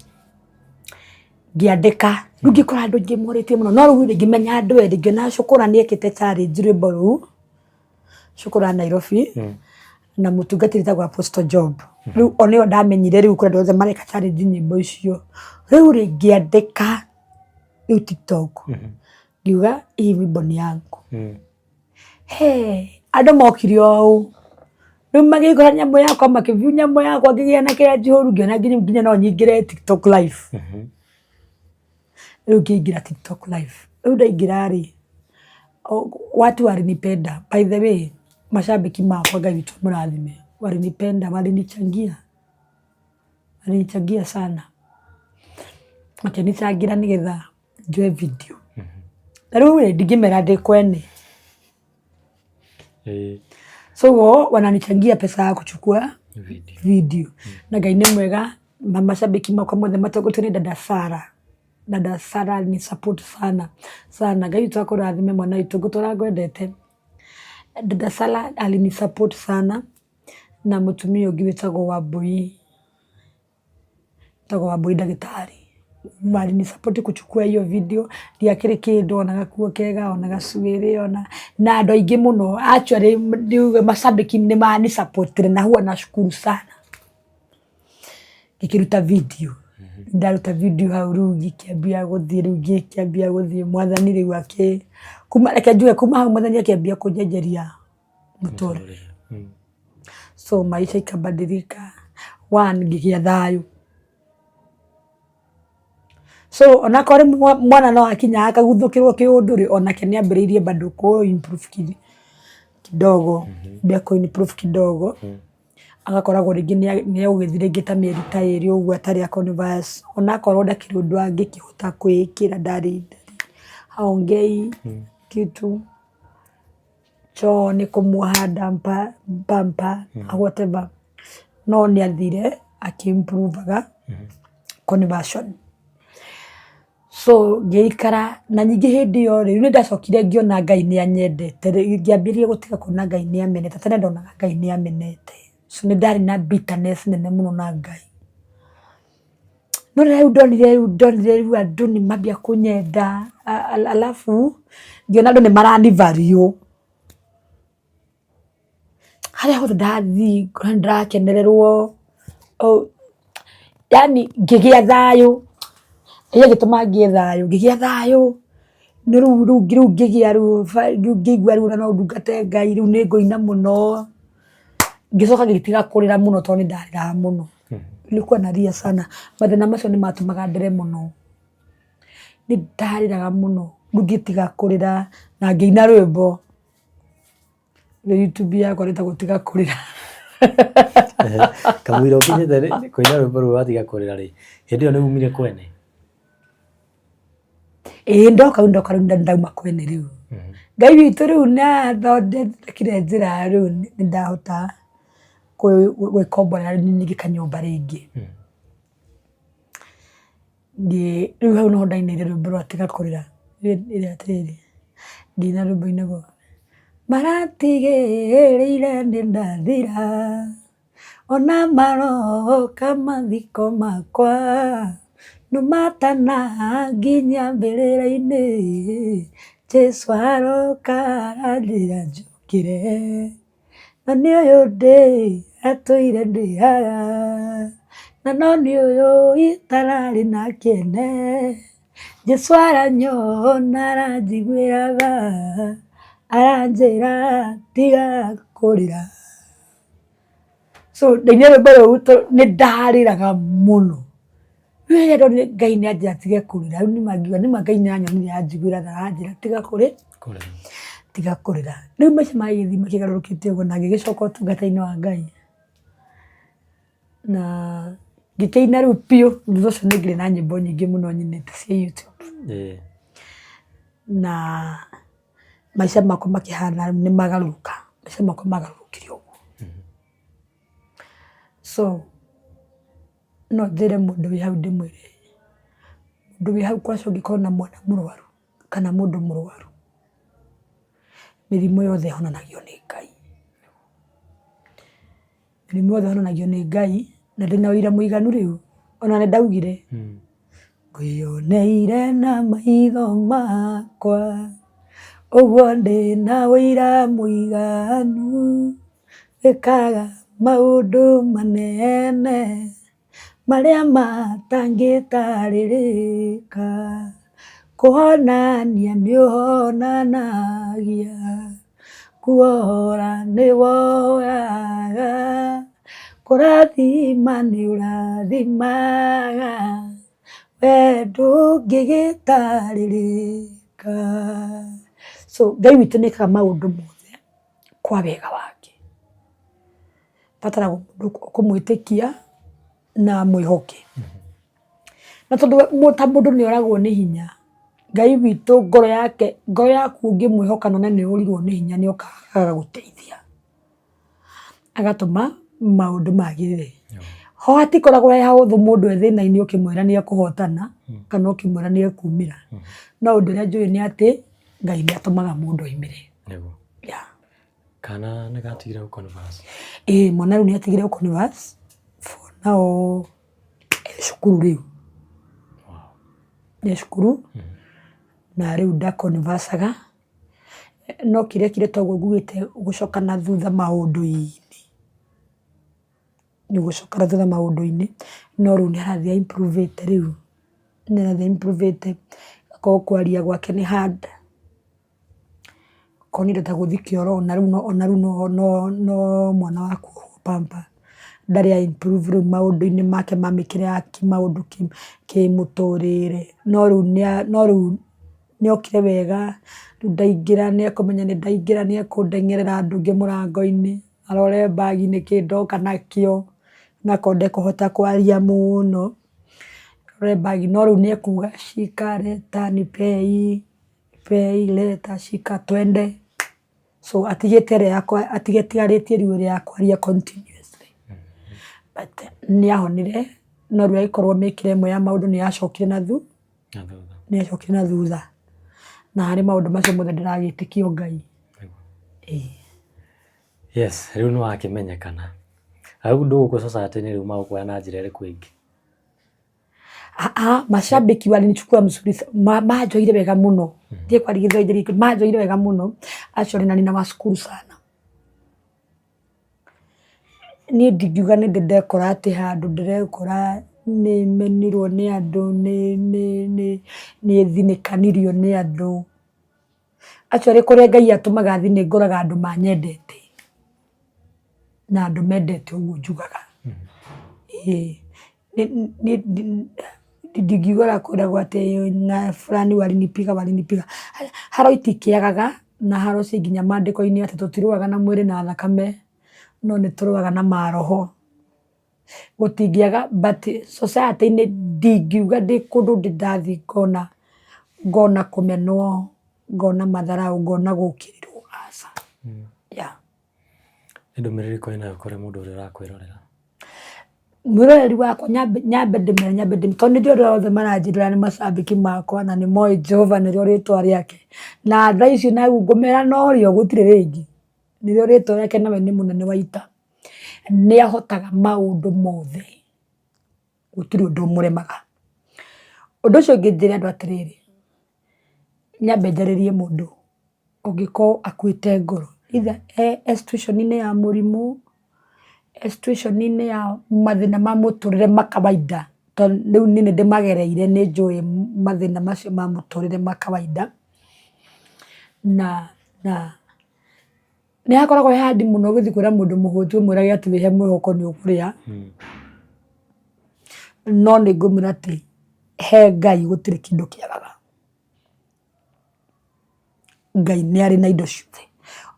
ngĩandĩka, rĩu ngĩkora andũ aingĩ morĩtie mũno, no rĩu rĩ ngĩmenya andũ erĩ, ngĩona Shukura nĩ ekĩte challenge rwĩmbo rũu, Shukura Nairobi, na mũtungatĩri wĩtagwo Apostle Job. Rĩu o nĩo ndamenyire rĩu kũrĩ andũ othe mareka challenge nyĩmbo icio. Rĩu rĩ ngĩandĩka rĩu TikTok, ngiuga hii wimbo ni yangu. He, andũ mokire o ũũ, rĩu magĩkora nyamũ yakwa makĩ view nyamũ yakwa ngĩgĩa na kĩrĩa njihũru ngĩona nginya no nyingĩre TikTok live. Rĩu ngĩingĩra TikTok live. Rĩu ndaingĩra rĩ, watu walinipenda. By the way, mashabiki makwa Ngai witũ amũrathime. Walinipenda, walinichangia. Walinichangia sana. Makĩnicangĩra nĩgetha njoe video. Na rĩu rĩ, ndingĩmera ndĩ kwene. So wananichangia pesa ya kuchukua video. Na Ngai nĩ mwega, mashabiki makwa mothe matongoretio nĩ dada Sarah. Dada Sarah alini support sana sana. Ngai witũ akũrathime mwana witũ, ngũtũra ngwendete. Dada Sarah alini support sana na mũtumia ũngĩ wĩtagwo Wambui, wĩtagwo Wambui ndagĩtarĩ. Walini support kuchukua hiyo video, ndiakĩrĩ kĩndũ ona gakuo kega ona gacuĩrĩ ona na andũ aingĩ mũno actually ndiuge mashabiki nĩ mani support na huwa nashukuru sana. Ngĩkĩruta video, ndaruta video hau rĩu ngĩkĩambia gũthiĩ rĩu ngĩkĩambia gũthiĩ mwathani rĩu akĩ kuma reke njuge kuma hau mwathani akĩambia kũnjenjeria mũtũrĩre. So maisha ikabadilika, one ngĩgĩa thayũ. So onakorwo rĩmwe mwana no akinyaga akaguthũkĩrwo kĩũndũ rĩ, onake nĩ ambĩrĩirie bado kũ improve. kidogo, ambia kũ improve kidogo, agakoragwo rĩngĩ nĩ egũgĩthiĩ rĩngĩ ta mĩeri ta ĩrĩ ũguo atarĩ a converse, onakorwo ndakĩrĩ ũndũ angĩkĩhota kwĩĩkĩra ndarĩ haongei kitu, choo nĩ kũmuoha pamper whatever, no nĩ athire akĩ improve aga conversion. So ngĩikara na ningĩ hĩndĩ ĩyo rĩ, nĩ ndacokire ngĩona Ngai nĩ anyendete, ngĩambĩrĩria gũtiga kuona Ngai nĩ amenete, tene ndonaga Ngai nĩ amenete. So nĩ ndarĩ na bitterness nene mũno na Ngai. No rĩrĩa rĩu ndonire rĩu ndonire rĩu andũ nĩ mambia kũnyenda, alafu ngĩona andũ nĩ marani value. Harĩa hothe ndathiĩ ngona nĩ ndĩrakenererwo, yaani ngĩgĩa thayũ, nĩ gĩtũma ngĩe thayũ, ngĩgĩa thayũ, rĩu rĩu ngĩgĩa rĩu ngĩigua rĩu no ndungate Ngai, rĩu nĩ ngũina mũno, ngĩcoka ngĩtiga kũrĩra mũno tondũ nĩ ndarĩraga mũno. Nilikuwa nalia sana, mathĩna macio nĩ matũmaga ndĩre mũno, nĩ ndarĩraga mũno, rĩu ngĩtiga kũrĩra na ngĩina rwĩmbo. Youtube yakwa rĩtagwo tiga kũrĩra. Kamũira ũkinyĩte kũina rwĩmbo rũu watiga kũrĩra rĩ, hĩndĩ ĩyo nĩ umire kwene? Ĩĩ ndoka rĩu ndoka rĩu ndauma kwene rĩu. Ngai witũ rĩu nĩ athondekire njĩra rĩu nĩ ndahota gwĩkomborera ningĩ kanyũmba rĩngĩ. Rĩu hau nĩho ndainĩire rwĩmbo rwa tiga kũrĩra, rĩrĩa atĩrĩrĩ, ngĩina rwĩmbo inagwo, maratigĩrĩire nĩndathira, ona maroka mathiko makwa, no matananginyia mbĩrĩra-inĩ, Jesũ aroka aranjĩra njũkĩre. Na nĩ ũyũ ndĩ atũire ndĩaga, na no nĩ ũyũ itararĩ na kĩene, Jesũ aranyona aranjiguĩra tha, aranjĩra tiga kũrĩra. So ndainire rwĩmbo rũu tondũ nĩ ndarĩraga mũno. Rĩu rĩrĩa ndonire Ngai nĩ anjĩra ndige kũrĩra, rĩu nĩma ngiuga nĩma Ngai nĩ anyonire anjiguĩra tha aranjĩra tiga kũrĩ tiga kũrĩra. Rĩu maica magĩthiĩ makĩgarũrũkĩte ũguo na ngĩgĩcoka ũtungata-inĩ wa Ngai. Na ngĩkĩina rĩu biũ, thutha ũcio nĩ ngĩrĩ na nyĩmbo nyingĩ mũno nyinĩte cia YouTube. Na maica makwa makĩhana rĩu nĩ magarũrũka, maica makwa magarũrũkire ũguo. So no njĩre mũndũ wĩ hau ndĩmwĩre, mũndũ wĩ hau kwaca ũngĩkorwo na mwana mũrwaru kana mũndũ mũrwaru, mĩrimũ yothe ĩhonanagio nĩ Ngai. Mĩrimũ yothe ĩhonanagio nĩ Ngai, na ndĩna ũira mũiganu rĩu, ona nĩ ndaugire, ngwĩyoneire na maitho makwa, ũguo ndĩna ũira mũiganu. Wĩkaga maũndũ manene marĩa matangĩtarĩrĩka, kũhonania nĩ ũhonanagia, kuohora nĩ wohoraga, kũrathima nĩ ũrathimaga, we ndũngĩgĩtarĩrĩka. So Ngai witũ nĩ ekaga maũndũ mothe kwa wega wake. Abataraga mũndũ ũkũmwĩtĩkia na amwĩhoke. Na tondũ ta mũndũ nĩ oragwo nĩ hinya, Ngai witũ ngoro yake, ngoro yaku ũngĩmwĩhoka na wone nĩ ũrirwo nĩ hinya nĩ okaga agagũteithia. Agatũma maũndũ magĩrĩre. Ho hatikoragwo he hahũthũ mũndũ e thĩna-inĩ ũkĩmwĩra nĩ ekũhotana kana ũkĩmwĩra nĩ ekumĩra. No ũndũ ũrĩa njũĩ nĩ atĩ Ngai nĩ atũmaga mũndũ aumĩre. Nĩguo. Yeah. Kana nĩ gatigire gũ converse? Ĩĩ mwana rĩu nĩ atigire gũ converse for now e cukuru rĩu. E cukuru na rĩu nda converse aga no kĩrĩa ekire toguo ngugĩte gũcoka na thutha maũndũ-inĩ. Nĩ gũcoka na thutha maũndũ-inĩ no rĩu nĩ arathiĩ a improve ĩte rĩu. Nĩ arathiĩ a improve ĩte akorwo kwaria gwake nĩ hard. Okorwo nĩ indo ta gũthiĩ kĩoro ona rĩu no mwana wa kuohwo pamper ndarĩ a improve rĩu maũndũ-inĩ make ma mĩkĩre ya kĩmaũndũ kĩmũtũrĩre. No rĩu Nĩ okire wega, rĩu ndaingĩra nĩ ekũmenya nĩ ndaingĩra nĩ ekũndeng'erera ndunge mũrango-inĩ, arore bag nĩkĩ ndoka nakĩo, onakorwo ndekũhota kwaria mũno, arore bag no rĩu nĩ ekuga shika leta nipei, nipei leta shika twende. So atigĩte ĩrĩa ya atigarĩtie rĩu ĩrĩa ya kwaria continuously. But nĩ ahonire, no rĩu agĩkorwo mĩkĩre ĩmwe ya maũndũ nĩ yacokire na Na thutha. Nĩ yacokire na thutha. Na harĩ maũndũ macio mothe ndĩragĩtĩkia o Ngai. Ĩĩ. Yes, rĩu nĩ wakĩmenyekana. Rĩu ndũgũkũ society-inĩ rĩu magũkuoya na njĩra ĩrĩkũ ĩngĩ? Aa, mashabiki walinichukua mzuri, manjoire wega mũno. Ndiĩ kwaria Gĩthwaĩri gĩkĩ, manjoire wega mũno. Actually na ninawashukuru sana. Niĩ ndingiuga nĩ ndĩ ndekora atĩ handũ ndĩrekora nĩ menirwo nĩ andũ, nĩ thinĩkanirio nĩ andũ. Actually kũrĩa Ngai atũmaga thiĩ nĩ ngoraga andũ manyendete, na andũ mendete ũguo njugaga. Ĩĩ niĩ ndingiuga kwĩragwo atĩ na fulani walinipiga walinipiga, haro itikĩagaga na haro ciĩ nginya mandĩko-inĩ atĩ tũtirũaga na mwĩrĩ na thakame, no nĩ tũrũaga na maroho. Gũtingĩaga but society-inĩ ndingiuga ndĩ kũndũ ndĩ ndathiĩ ngona ngona kũmenwo, ngona matharaũ, ngona gũkĩrĩrwo, aca. Yeah. Nĩ ndũmĩrĩri ĩrĩkũ wĩnayo kũrĩ mũndũ ũrĩa ũrakwĩrorera? Mwĩroreri wakwa nyambe nyambe ndĩmere nyambe ndĩmere tondũ nĩ njũĩ andũ othe maranjĩrora nĩ macambĩki makwa na nĩ moĩ Jehova nĩrĩo rĩtwa rĩake. Na thaa ici na ngũmera norĩo gũtirĩ rĩngĩ, nĩrĩo rĩtwa rĩake na we nĩ mũnene wa ita. Nĩ ahotaga maũndũ mothe, gũtirĩ ũndũ ũmũremaga. Ũndũ ũcio ũngĩ njĩre andũ atĩrĩrĩ, nyambe njarĩrie mũndũ ũngĩkorwo akuĩte ngoro either e situation -inĩ ya mũrimũ, e situation -inĩ ya mathĩna ma mũtũrĩre ma kawaida, tondũ rĩu niĩ nĩ ndĩmagereire nĩ njũĩ mathĩna macio ma mũtũrĩre ma kawaida. Na na nĩ hakoragwo he hard mũno gũthiĩ kwĩra mũndũ mũhũtu ũmwĩrage atĩ wĩhe mwĩhoko nĩ ũkũrĩa, no nĩ ngũmwĩra atĩ he Ngai gũtirĩ kĩndũ kĩagaga. Ngai nĩ arĩ na indo ciothe.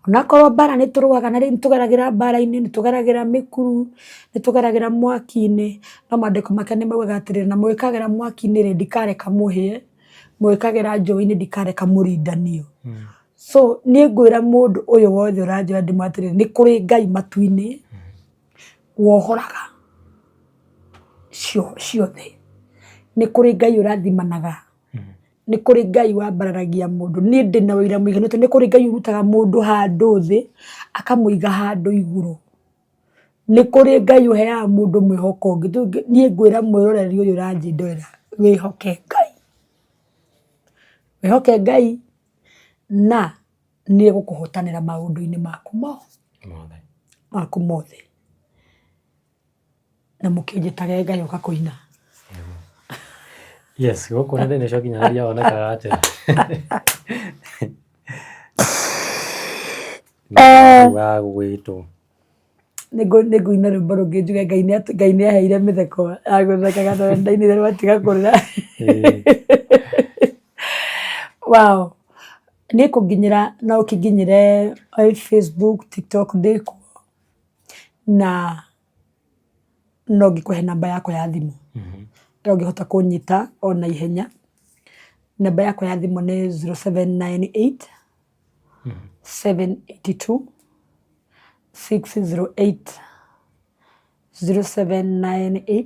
Onakorwo mbara nĩ tũrũaga na nĩ tũgeragĩra mbara-inĩ, nĩ tũgeragĩra mĩkuru, nĩ tũgeragĩra mwaki-inĩ, no mandĩko make nĩ maugaga atĩrĩrĩ, na mũgĩkagera mwaki-inĩ rĩ, ndikareka mũhĩe, mũgĩkagera njũĩ-inĩ ndikareka mũrindanio. So niĩ ngwĩra mũndũ ũyũ wothe ũranjĩra ndĩmwĩre atĩrĩrĩ, nĩ kũrĩ Ngai matu-inĩ wohoraga ciothe. Nĩ kũrĩ Ngai ũrathimanaga. Nĩ kũrĩ Ngai wambararagia mũndũ. Niĩ ndĩna ũira mũiganu atĩ nĩ kũrĩ Ngai ũrutaga mũndũ handũ thĩ akamũiga handũ igũrũ. Nĩ kũrĩ Ngai ũheaga mũndũ mwĩhoko ũngĩ. Niĩ ngwĩra mwĩroreri ũyũ ũranjĩndorera wĩhoke Ngai. Wĩhoke Ngai na nĩ egũkũhotanĩra maũndũ-inĩ maku maku mothe. Na mũkĩnjĩtage ngagĩũka kũina. Yes, gũkũ nenda-inĩ cia ũkinyanĩria wonekaga atĩa? Wa gwĩtwo. Nĩ ngũina rwĩmbo rũngĩ njuge Ngai nĩ aheire mĩtheko ya gũthekaga tondũ ndainire rwatiga kũrĩra. Wow! Niĩ kũnginyĩra no ũkĩnginyĩre Facebook, TikTok ndĩkuo. Na no ngĩkũhe namba yakwa ya thimũ, ĩrĩa ũngĩhota kũnyita o na ihenya. Namba yakwa ya thimũ nĩ 0798 782 608, 0798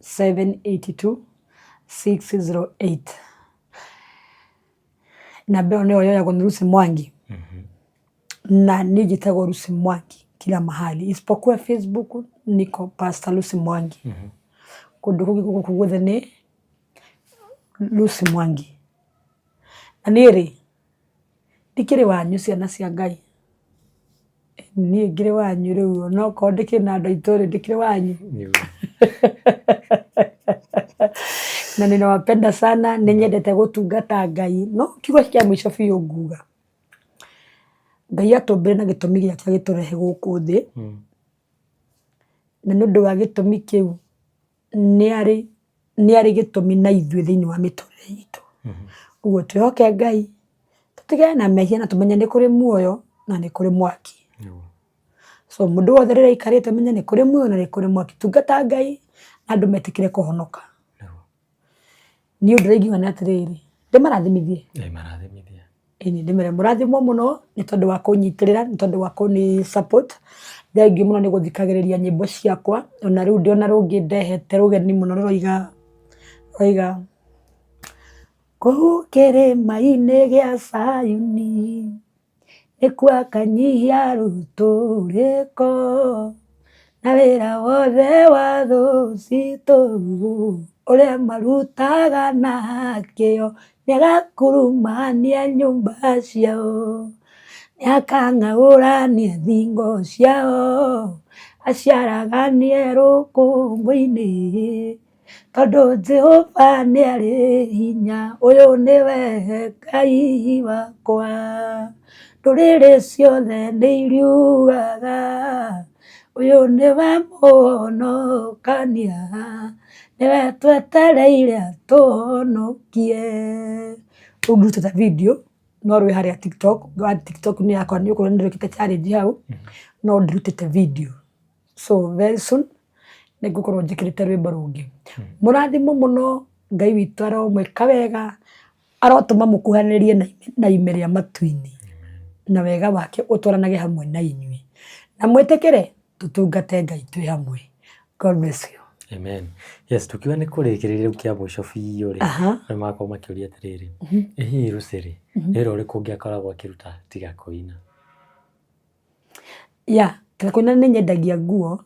782 608. Namba ĩyo nĩyo yoyagwo nĩ Lucy Mwangi. Na niĩ njĩtagwo Lucy Mwangi kila mahali isipokuwa Facebook niko Pastor Lucy Mwangi. Kũndũ kũngĩ gũkũ guothe nĩ Lucy Mwangi. Na niĩ rĩ, ndikĩrĩ wanyu ciana cia Ngai. Niĩ ngĩrĩ wanyu rĩu onokorwo ndĩkĩrĩ na andũ aitũ rĩ, ndĩkĩrĩ wanyu. Na ninawapenda sana, nĩ nyendete gũtungata Ngai, no kiugo kĩa mũico biũ nguga, Ngai atũmbire na gĩtũmi gĩake agĩtũrehe gũkũ thĩ, na nĩ ũndũ wa gĩtũmi kĩu nĩ arĩ nĩ arĩ gĩtũmi na ithuĩ thĩinĩ wa mĩtũrĩre itũ. Ũguo twĩhoke Ngai, tũtigane na mehia na tũmenye nĩ kũrĩ muoyo na nĩ kũrĩ mwaki. So mũndũ wothe rĩrĩa aikarĩte amenye nĩ kũrĩ muoyo na nĩ kũrĩ mwaki. Tungata Ngai na andũ metĩkĩre kũhonoka. Niĩ ũndũ ũrĩa ingiuga nĩ atĩrĩrĩ, ndĩmarathimithie. Marathimithie. Ĩni ndĩmere mũrathimwo mũno nĩ tondũ wa kũnyitĩrĩra, nĩ tondũ wa kũnĩ support. Thengiũ mũno nĩ gũthikagĩrĩria nyĩmbo ciakwa, ona rĩu ndĩ ona rũngĩ ndehete rũgeni mũno rũroiga, rũroiga, kũu kĩrĩma-inĩ gĩa Zayuni. Nĩkuo akanyihia rũtũrĩko, na wĩra wothe wa thũ citũ, ũrĩa marutaga na kĩo, nĩagakurumania nyũmba ciao, nĩakang'aũrania thingo ciao, aciaraganie rũkũngũ-inĩ. Tondũ Jehova nĩ arĩ hinya, ũyũ nĩwe Ngai wakwa. Ndũrĩrĩ ciothe nĩ iriugaga, ũyũ nĩwe mũhonokania, nĩwe twetereire atũhonokie. Rĩu ndutĩte video no rwĩ harĩa TikTok, TikTok nĩ yakwa nĩ ũkuona nĩ ndĩrĩkĩte challenge hau, no ndirutĩte video. So very soon nĩ ngũkorwo njĩkĩrĩte rwĩmbo rũngĩ. Mũrathimwo mũno, Ngai witũ aromwĩka wega, arotũma mũkuhanĩrĩrie na ime rĩa matu-inĩ, na wega wake ũtwaranage hamwe na inyuĩ. Na mwĩtĩkĩre tũtungate Ngai twĩ hamwe. God bless you. Amen. Yes, tukiuga nĩ kũrĩkĩrĩria rĩu kĩa mũico biũ rĩ, nĩ magakorwo makĩũria atĩrĩrĩ, ĩ hihi Lucy rĩ, nĩ wĩra ũrĩkũ ũngĩ akoragwo akĩruta tiga kũina? Yeah, ta kũina nĩ nyendagia nguo,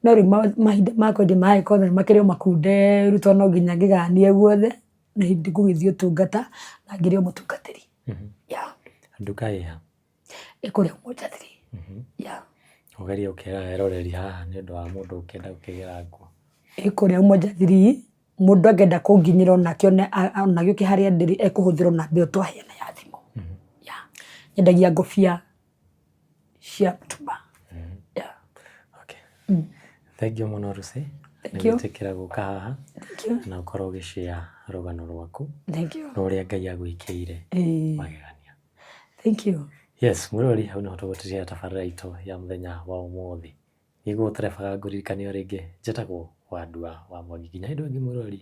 no rĩu mahinda ma kwendia maragĩkorwo nĩ makĩrĩ o makunderu tondũ no nginya ngĩgayanie guothe, nĩ hĩndĩ ngũgĩthiĩ ũtungata na ngĩrĩ o mũtungatĩri. Yeah. Nduka ĩ ha? Ĩ kũrĩa Umoja 3. Yeah. Ũgerie gũkĩra eroreri haha nĩ ũndũ wa mũndũ ũkĩenda gũkĩgĩra nguo. Ĩ kũrĩa Umoja 3, mũndũ angĩenda kũnginyĩra onake ona agĩũke harĩa ndĩrĩ ekũhũthĩra o namba ĩyo twaheana ya thimũ. Yeah. Nyendagia ngũbia cia mtumba. Yeah. Okay. Thengiũ mũno Lucy nĩ Thank you. gwĩtĩkĩra gũka haha Thank you. na ũkorwo ũgĩ share rũgano rwaku Thank you. na ũrĩa Ngai agwĩkĩire Ĩĩ. magegania. Thank you. Yes, mwĩroreri hau nĩho tũgũtigĩra tabarĩra itũ ya mũthenya wa ũmũthĩ. Nĩguo ũterebaga ngũririkanie o rĩngĩ njĩtagwo Wandua wa Mwangi. Nginya hĩndĩ ĩyo ĩngĩ mwĩroreri,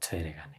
twĩrĩgane.